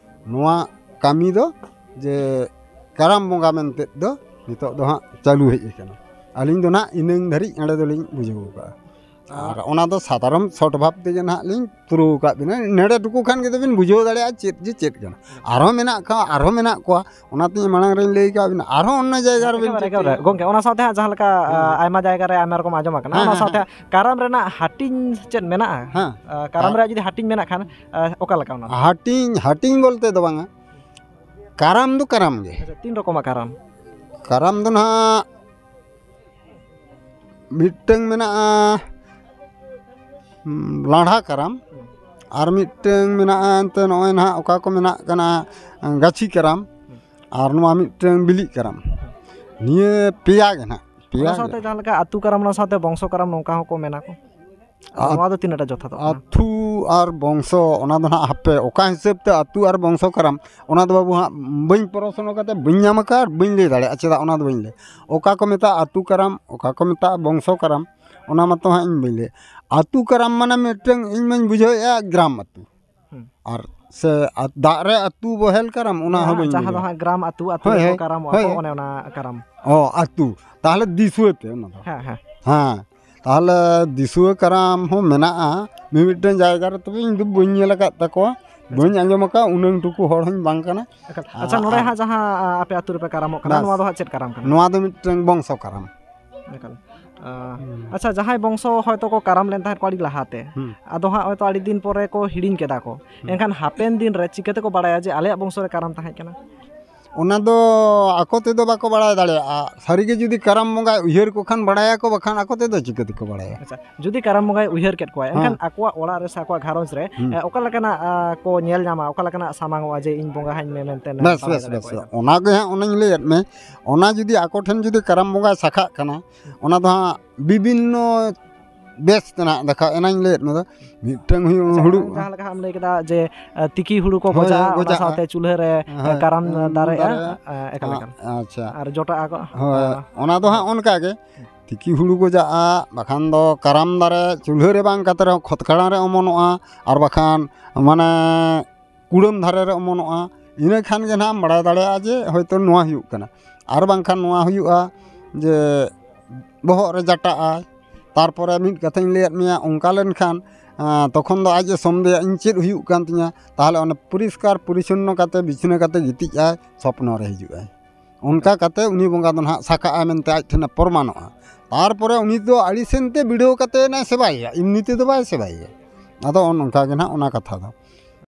ᱱᱚᱣᱟ ᱠᱟᱹᱢᱤ ᱫᱚ ᱡᱮ ᱠᱟᱨᱟᱢ ᱵᱚᱸᱜᱟ ᱢᱮᱱᱛᱮ ᱫᱚ ᱱᱤᱛᱚᱜ ᱫᱚ ᱦᱟᱸᱜ ᱪᱟᱹᱞᱩ ᱦᱮᱡ ᱟᱠᱟᱱᱟ᱾ ᱟᱹᱞᱤᱧ ᱫᱚ ᱱᱟᱦᱟᱜ ᱤᱱᱟᱹᱝ ᱫᱷᱟᱹᱨᱤᱡ ᱚᱸᱰᱮ ᱫᱚᱞᱤᱧ ᱵᱩᱡᱷᱟᱹᱣ ᱟᱠᱟᱫᱼᱟ᱾ ᱟᱨ ᱚᱱᱟ ᱫᱚ ᱥᱟᱫᱷᱟᱨᱚᱱ ᱥᱚᱴ ᱵᱷᱟᱵ ᱛᱮᱜᱮ ᱱᱟᱦᱟᱜ ᱞᱤᱧ ᱯᱩᱨᱟᱹᱣ ᱟᱠᱟᱫ ᱵᱤᱱᱟ᱾ ᱱᱚᱰᱮ ᱴᱩᱠᱩ ᱠᱷᱟᱱ ᱜᱮ ᱫᱚᱵᱤᱱ ᱵᱩᱡᱷᱟᱹᱣ ᱫᱟᱲᱮᱭᱟᱜᱼᱟ ᱪᱮᱫ ᱡᱮ ᱪᱮᱫ ᱠᱟᱱᱟ᱾ ᱟᱨᱦᱚᱸ ᱢᱮᱱᱟᱜ ᱠᱚᱣᱟ, ᱟᱨᱦᱚᱸ ᱢᱮᱱᱟᱜ ᱠᱚᱣᱟ, ᱚᱱᱟᱛᱮ ᱢᱟᱲᱟᱝ ᱨᱮᱧ ᱞᱟᱹᱭ ᱟᱠᱟᱫ ᱵᱤᱱᱟ, ᱟᱨᱦᱚᱸ ᱚᱱᱱᱚ ᱡᱟᱭᱜᱟ ᱨᱮᱵᱤᱱ ᱮᱠᱮᱵᱟᱨᱮ, ᱪᱮᱫ ᱮᱠᱮᱵᱟᱨᱮ᱾ ᱜᱚᱝᱠᱮ, ᱚᱱᱟ ᱥᱟᱶᱛᱮ ᱦᱟᱸᱜ ᱡᱟᱦᱟᱸ ᱞᱮᱠᱟ, ᱦᱮᱸ, ᱟ, ᱦᱮᱸ᱾ ᱟᱭᱢᱟ ᱡᱟᱭᱜᱟ ᱨᱮ ᱟᱭᱢᱟ ᱨᱚᱠᱚᱢ ᱟᱸᱡᱚᱢ ᱟᱠᱟᱱᱟ, ᱦᱮᱸ, ᱚᱱᱟ ᱦᱮᱸ, ᱥᱟᱶᱛᱮ ᱦᱮᱸ᱾ ᱦᱟᱸᱜ ᱠᱟᱨᱟᱢ ᱨᱮᱱᱟᱜ ᱦᱟᱹᱴᱤᱧ ᱪᱮᱫ ᱢᱮᱱᱟᱜᱼᱟ? ᱦᱮᱸ᱾ ᱟ, ᱠᱟᱨᱟᱢ ᱨᱮ ᱡᱩᱫᱤ ᱦᱟᱹᱴᱤᱧ ᱢᱮᱱᱟᱜ ᱠᱷᱟᱱ, ᱟ, ᱚᱠᱟ ᱞᱮᱠᱟ ᱚᱱᱟ ᱫᱚ? ᱦᱟᱹᱴᱤᱧ, ᱦᱟᱹᱴᱤᱧ ᱵᱚᱞᱛᱮ ᱫᱚ ᱵᱟᱝᱟ, ᱠᱟᱨᱟᱢ ᱫᱚ ᱠᱟᱨᱟᱢ ᱜᱮ᱾ ᱟᱪᱪᱷᱟ, ᱛᱤᱱ ᱨᱚᱠᱚᱢᱟᱜ ᱠᱟᱨᱟᱢ? ᱠᱟᱨᱟᱢ ᱫᱚ ᱱᱟᱦᱟᱜ ᱢᱤᱫᱴᱟᱹᱝ ᱢᱮᱱᱟᱜᱼᱟ, ᱩᱸ, ᱞᱟᱸᱰᱷᱟ ᱠᱟᱨᱟᱢ, ᱟᱨ ᱢᱤᱫᱴᱟᱹᱝ ᱢᱮᱱᱟᱜᱼᱟ ᱮᱱᱛᱮ ᱱᱚᱜᱼᱚᱭ ᱱᱟᱦᱟᱜ ᱚᱠᱟ ᱠᱚ ᱢᱮᱱᱟᱜ ᱠᱟᱱᱟ, ᱜᱟᱹᱪᱷᱤ ᱠᱟᱨᱟᱢ, ᱟᱨ ᱱᱚᱣᱟ ᱢᱤᱫᱴᱟᱹᱝ ᱵᱤᱞᱤᱜ ᱠᱟᱨᱟᱢ᱾ ᱱᱤᱭᱟᱹ ᱯᱮᱭᱟ ᱜᱮ ᱱᱟᱦᱟᱜ, ᱯᱮᱭᱟ ᱚᱱᱟ ᱥᱟᱶᱛᱮ ᱜᱮ᱾ ᱡᱟᱦᱟᱸ ᱞᱮᱠᱟ ᱟᱹᱛᱩ ᱠᱟᱨᱟᱢ, ᱚᱱᱟ ᱥᱟᱶᱛᱮ ᱵᱚᱝᱥᱚ ᱠᱟᱨᱟᱢ, ᱱᱚᱝᱠᱟ ᱦᱚᱸᱠᱚ ᱢᱮᱱᱟ ᱠᱚ᱾ ᱟᱫᱚ ᱟᱛ-, ᱱᱚᱣᱟ ᱫᱚ ᱛᱤᱱᱟᱹᱜ ᱴᱟ ᱡᱚᱛᱷᱟᱛᱚᱜ ᱠᱟᱱᱟ? ᱟᱹᱛᱩ ᱟᱨ ᱵᱚᱝᱥᱚ, ᱚᱱᱟ ᱫᱚ ᱱᱟᱦᱟᱜ ᱦᱟᱯᱮ ᱚᱠᱟ ᱦᱤᱥᱟᱹᱵ ᱛᱮ ᱟᱹᱛᱩ ᱟᱨ ᱵᱚᱝᱥᱚ ᱠᱟᱨᱟᱢ, ᱚᱱᱟ ᱫᱚ ᱵᱟᱹᱵᱩ ᱦᱟᱸᱜ ᱵᱟᱹᱧ ᱯᱚᱨᱚᱥᱚᱱᱚ ᱠᱟᱛᱮ ᱵᱟᱹᱧ ᱧᱟᱢ ᱟᱠᱟᱫᱼᱟ ᱟᱨ ᱵᱟᱹᱧ ᱞᱟᱹᱭ ᱫᱟᱲᱮᱭᱟᱜᱼᱟ᱾ ᱪᱮᱫᱟᱜ ᱚᱱᱟ ᱫᱚ ᱵᱟᱹᱧ ᱞᱟᱹᱭ, ᱚᱠᱟ ᱠᱚ ᱢᱮᱛᱟᱜᱼᱟ ᱟᱹᱛᱩ ᱠᱟᱨᱟᱢ, ᱚᱠᱟ ᱠᱚ ᱢᱮᱛᱟᱜᱼᱟ ᱵᱚᱝᱥᱚ ᱠᱟᱨᱟᱢ, ᱚᱱᱟ ᱢᱟᱛᱚ ᱦᱟᱸᱜ ᱤᱧ ᱵᱟᱹᱧ ᱞᱟᱹᱭ᱾ ᱟᱹᱛᱩ ᱠᱟᱨᱟᱢ ᱢᱟᱱᱮ ᱢᱤᱫᱴᱟᱝ ᱤᱧ ᱢᱟᱧ ᱵᱩᱡᱷᱟᱹᱣᱮᱫᱼᱟ ᱜᱨᱟᱢ ᱟᱹᱛᱩ᱾ ᱦᱩᱸ᱾ ᱟᱨ ᱥᱮ ᱟ-, ᱫᱟᱜ ᱨᱮ ᱟᱹᱛᱩ ᱵᱚᱦᱮᱞ ᱠᱟᱨᱟᱢ, ᱚᱱᱟ ᱦᱚᱸ ᱵᱟᱹᱧ ᱡᱟᱦᱟᱸ ᱫᱚ ᱵᱩᱡᱷᱟᱹᱣᱟ᱾ ᱦᱟᱸᱜ ᱜᱨᱟᱢ ᱟᱹᱛᱩ, ᱟᱹᱛᱩ ᱦᱳᱭ, ᱨᱮᱠᱚ ᱦᱳᱭ, ᱠᱟᱨᱟᱢᱚᱜᱼᱟ ᱦᱳᱭ, ᱠᱚ, ᱦᱳᱭ᱾ ᱚᱱᱮ ᱚᱱᱟ ᱠᱟᱨᱟᱢ᱾ ᱚ, ᱟᱹᱛᱩ᱾ ᱛᱟᱦᱞᱮ ᱫᱤᱥᱩᱣᱟᱹ ᱛᱮ ᱚᱱᱟ ᱫᱚ᱾ ᱦᱮᱸ, ᱦᱮᱸ᱾ ᱦᱮᱸ᱾ ᱛᱟᱦᱞᱮ ᱫᱤᱥᱩᱣᱟᱹ ᱠᱟᱨᱟᱢ ᱦᱚᱸ ᱢᱮᱱᱟᱜᱼᱟ ᱢᱤᱢᱤᱫᱴᱟᱝ ᱡᱟᱭᱜᱟ ᱨᱮ, ᱛᱚᱵᱮ ᱤᱧ ᱫᱚ ᱵᱟᱹᱧ ᱧᱮᱞ ᱟᱠᱟᱫ ᱛᱟᱠᱚᱣᱟ, ᱟᱪᱪᱷᱟ᱾ ᱵᱟᱹᱧ ᱟᱸᱡᱚᱢ ᱟᱠᱟᱫᱼᱟ, ᱩᱱᱟᱹᱝ ᱴᱩᱠᱩ ᱦᱚᱲ ᱦᱚᱸᱧ ᱵᱟᱝ ᱠᱟᱱᱟ᱾ ᱮᱠᱟᱞ᱾ ᱟᱪᱪᱷᱟ, ᱟᱨ, ᱱᱚᱰᱮ ᱟᱨ ᱦᱟᱸᱜ ᱡᱟᱦᱟᱸ, ᱟ, ᱟᱯᱮ ᱟᱹᱛᱩ ᱨᱮᱯᱮ ᱠᱟᱨᱟᱢᱚᱜ ᱠᱟᱱᱟ, ᱵᱟᱥ᱾ ᱱᱚᱣᱟ ᱫᱚ ᱦᱟᱸᱜ ᱪᱮᱫ ᱠᱟᱨᱟᱢ ᱠᱟᱱᱟ? ᱱᱚᱣᱟ ᱫᱚ ᱢᱤᱫᱴᱟᱝ ᱵᱚᱝᱥᱚ ᱠᱟᱨᱟᱢ᱾ ᱮᱠᱟᱞ᱾ ᱟᱪᱪᱷᱟ, ᱡᱟᱦᱟᱸᱭ ᱵᱚᱝᱥᱚ ᱦᱚᱭᱛᱳ ᱠᱚ ᱠᱟᱨᱟᱢ ᱞᱮᱱ ᱛᱟᱦᱮᱸᱫ ᱠᱚ ᱟᱹᱰᱤ ᱞᱟᱦᱟᱛᱮ, ᱟᱫᱚ ᱦᱟᱸᱜ ᱦᱚᱭᱛᱳ ᱟᱹᱰᱤ ᱫᱤᱱ ᱯᱚᱨᱮ ᱠᱚ ᱦᱤᱲᱤᱧ ᱠᱮᱫᱟ ᱠᱚ, ᱮᱱᱠᱷᱟᱱ ᱦᱟᱯᱮᱱ ᱫᱤᱱ ᱨᱮ ᱪᱤᱠᱟᱹ ᱛᱮᱠᱚ ᱵᱟᱲᱟᱭᱟ ᱡᱮ ᱟᱞᱮᱭᱟᱜ ᱵᱚᱝᱥᱚ ᱨᱮ ᱠᱟᱨᱟᱢ ᱛᱟᱦᱮᱸ ᱠᱟᱱᱟ? ᱚᱱᱟ ᱫᱚ ᱟᱠᱚ ᱛᱮᱫᱚ ᱵᱟᱠᱚ ᱵᱟᱲᱟᱭ ᱫᱟᱲᱮᱭᱟᱜᱼᱟ᱾ ᱥᱟᱹᱨᱤᱜᱮ ᱡᱩᱫᱤ ᱠᱟᱨᱟᱢ ᱵᱚᱸᱜᱟᱭ ᱩᱭᱦᱟᱹᱨ ᱠᱚ ᱠᱷᱟᱱ ᱵᱟᱲᱟᱭᱟᱠᱚ, ᱵᱟᱠᱷᱟᱱ ᱟᱠᱚ ᱛᱮᱫᱚ ᱪᱤᱠᱟᱹ ᱛᱮᱠᱚ ᱵᱟᱲᱟᱭᱟ? ᱟᱪᱪᱷᱟ, ᱡᱩᱫᱤ ᱠᱟᱨᱟᱢ ᱵᱚᱸᱜᱟᱭ ᱩᱭᱦᱟᱹᱨ ᱠᱮᱫ ᱠᱚᱣᱟ, ᱮᱱᱠᱷᱟᱱ ᱟᱠᱚᱣᱟᱜ ᱚᱲᱟᱜ ᱨᱮ ᱥᱮ ᱟᱠᱚᱣᱟᱜ ᱜᱷᱟᱨᱚᱸᱡᱽ ᱨᱮ ᱚᱠᱟ ᱞᱮᱠᱟᱱᱟᱜ ᱠᱚ ᱧᱮᱞ ᱧᱟᱢᱟ, ᱚᱠᱟ ᱞᱮᱠᱟᱱᱟᱜ ᱥᱟᱢᱟᱝ ᱚᱜᱼᱟ ᱡᱮ ᱤᱧ ᱵᱚᱸᱜᱟ ᱦᱟᱸᱜ ᱤᱧ ᱢᱮ ᱢᱮᱱᱛᱮ? ᱵᱮᱥ, ᱵᱮᱥ, ᱵᱮᱥ᱾ ᱚᱱᱟ ᱜᱮ ᱦᱟᱸᱜ ᱚᱱᱟᱧ ᱞᱟᱹᱭᱟᱫ ᱢᱮ, ᱚᱱᱟ ᱡᱩᱫᱤ ᱟᱠᱚ ᱴᱷᱮᱱ ᱡᱩᱫᱤ ᱠᱟᱨᱟᱢ ᱵᱚᱸᱜᱟᱭ ᱥᱟᱠᱷᱟᱜ ᱠᱟᱱᱟ, ᱚᱱᱟ ᱫᱚ ᱦᱟᱸᱜ ᱵᱤᱵᱷᱤᱱᱱᱚ ᱵᱮᱥ ᱛᱮᱱᱟᱜ ᱫᱮᱠᱷᱟᱣ᱾ ᱮᱱᱟᱧ ᱞᱟᱹᱭᱟᱫ ᱢᱮ ᱫᱚ, ᱢᱤᱫᱴᱟᱝ ᱦᱩᱭᱩᱜ ᱦᱩᱲᱩ᱾ ᱡᱟᱦᱟᱸ ᱞᱮᱠᱟ ᱦᱟᱸᱜ ᱮᱢ ᱞᱟᱹᱭ ᱠᱮᱫᱟ ᱡᱮ ᱛᱤᱠᱤ ᱦᱩᱲᱩ ᱠᱚ ᱜᱚᱡᱟᱜᱼᱟ, ᱚᱱᱟ ᱥᱟᱶᱛᱮ ᱪᱩᱞᱦᱟᱹ ᱨᱮ ᱠᱟᱨᱟᱢ ᱫᱟᱨᱮᱜᱼᱟ᱾ ᱮᱠᱟᱞ, ᱮᱠᱟᱞ᱾ ᱟᱪᱪᱷᱟ᱾ ᱟᱨ ᱡᱚᱴᱟᱜᱼᱟ ᱠᱚ᱾ ᱦᱳᱭ, ᱚᱱᱟ ᱫᱚ ᱦᱟᱸᱜ ᱚᱱᱠᱟ ᱜᱮ, ᱛᱤᱠᱤ ᱦᱩᱲᱩ ᱜᱚᱡᱟᱜᱼᱟ, ᱵᱟᱠᱷᱟᱱ ᱫᱚ ᱠᱟᱨᱟᱢ ᱫᱟᱨᱮ ᱪᱩᱞᱦᱟᱹ ᱨᱮ ᱵᱟᱝ ᱠᱟᱛᱮ ᱨᱮᱦᱚᱸ ᱠᱷᱚᱛ ᱠᱷᱟᱲᱟᱝ ᱨᱮ ᱚᱢᱚᱱᱚᱜᱼᱟ, ᱟᱨ ᱵᱟᱠᱷᱟᱱ ᱢᱟᱱᱮ ᱠᱩᱲᱟᱹᱢ ᱫᱷᱟᱨᱮ ᱨᱮ ᱚᱢᱚᱱᱚᱜᱼᱟ᱾ ᱤᱱᱟᱹ ᱠᱷᱟᱱ ᱜᱮ ᱱᱟᱦᱟᱜ ᱮᱢ ᱵᱟᱲᱟᱭ ᱫᱟᱲᱮᱭᱟᱜᱼᱟ ᱡᱮ ᱦᱚᱭᱛᱳ ᱱᱚᱣᱟ ᱦᱩᱭᱩᱜ ᱠᱟᱱᱟ᱾ ᱟᱨ ᱵᱟᱝᱠᱷᱟᱱ ᱱᱚᱣᱟ ᱦᱩᱭᱩᱜᱼᱟ ᱡᱮ ᱵᱚᱦᱚᱜ ᱨᱮ ᱡᱟᱴᱟᱜᱼᱟᱭ᱾ ᱛᱟᱨᱯᱚᱨᱮ ᱢᱤᱫ ᱠᱟᱛᱷᱟᱧ ᱞᱟᱹᱭᱟᱫ ᱢᱮᱭᱟ, ᱚᱱᱠᱟ ᱞᱮᱱᱠᱷᱟᱱ ᱛᱚᱠᱷᱚᱱ ᱫᱚ ᱟᱡ ᱮ ᱥᱚᱱᱫᱮᱭᱟ, ᱤᱧ ᱪᱮᱫ ᱦᱩᱭᱩᱜ ᱠᱟᱱ ᱛᱤᱧᱟ? ᱛᱟᱦᱚᱞᱮ ᱚᱱᱟ ᱯᱚᱨᱤᱥᱠᱟᱨ ᱯᱚᱨᱤᱪᱷᱚᱱᱱᱚ ᱠᱟᱛᱮ ᱵᱤᱪᱷᱱᱟᱹ ᱠᱟᱛᱮ ᱜᱤᱛᱤᱡ ᱟᱭ, ᱥᱚᱯᱱᱚ ᱨᱮ ᱦᱤᱡᱩᱜ ᱟᱭ᱾ ᱚᱱᱠᱟ ᱠᱟᱛᱮ ᱩᱱᱤ ᱵᱚᱸᱜᱟ ᱫᱚ ᱱᱟᱦᱟᱜ ᱥᱟᱠᱷᱟᱜᱼᱟᱭ ᱢᱮᱱᱛᱮ ᱟᱡ ᱴᱷᱮᱱᱮ ᱯᱨᱚᱢᱟᱱᱚᱜᱼᱟ᱾ ᱛᱟᱨᱯᱚᱨᱮ ᱩᱱᱤ ᱫᱚ ᱟᱹᱲᱤᱥᱮᱱ ᱛᱮ ᱵᱤᱰᱟᱹᱣ ᱠᱟᱛᱮ ᱮᱱᱟᱭ ᱥᱮᱵᱟᱭᱮᱭᱟ, ᱮᱢᱱᱤ ᱛᱮᱫᱚ ᱵᱟᱭ ᱥᱮᱵᱟᱭᱮᱭᱟ᱾ ᱟᱫᱚ ᱚᱱ ᱚᱱᱠᱟ ᱜᱮ ᱱᱟᱦᱟᱜ ᱚᱱᱟ ᱠᱟᱛᱷᱟ ᱫᱚ᱾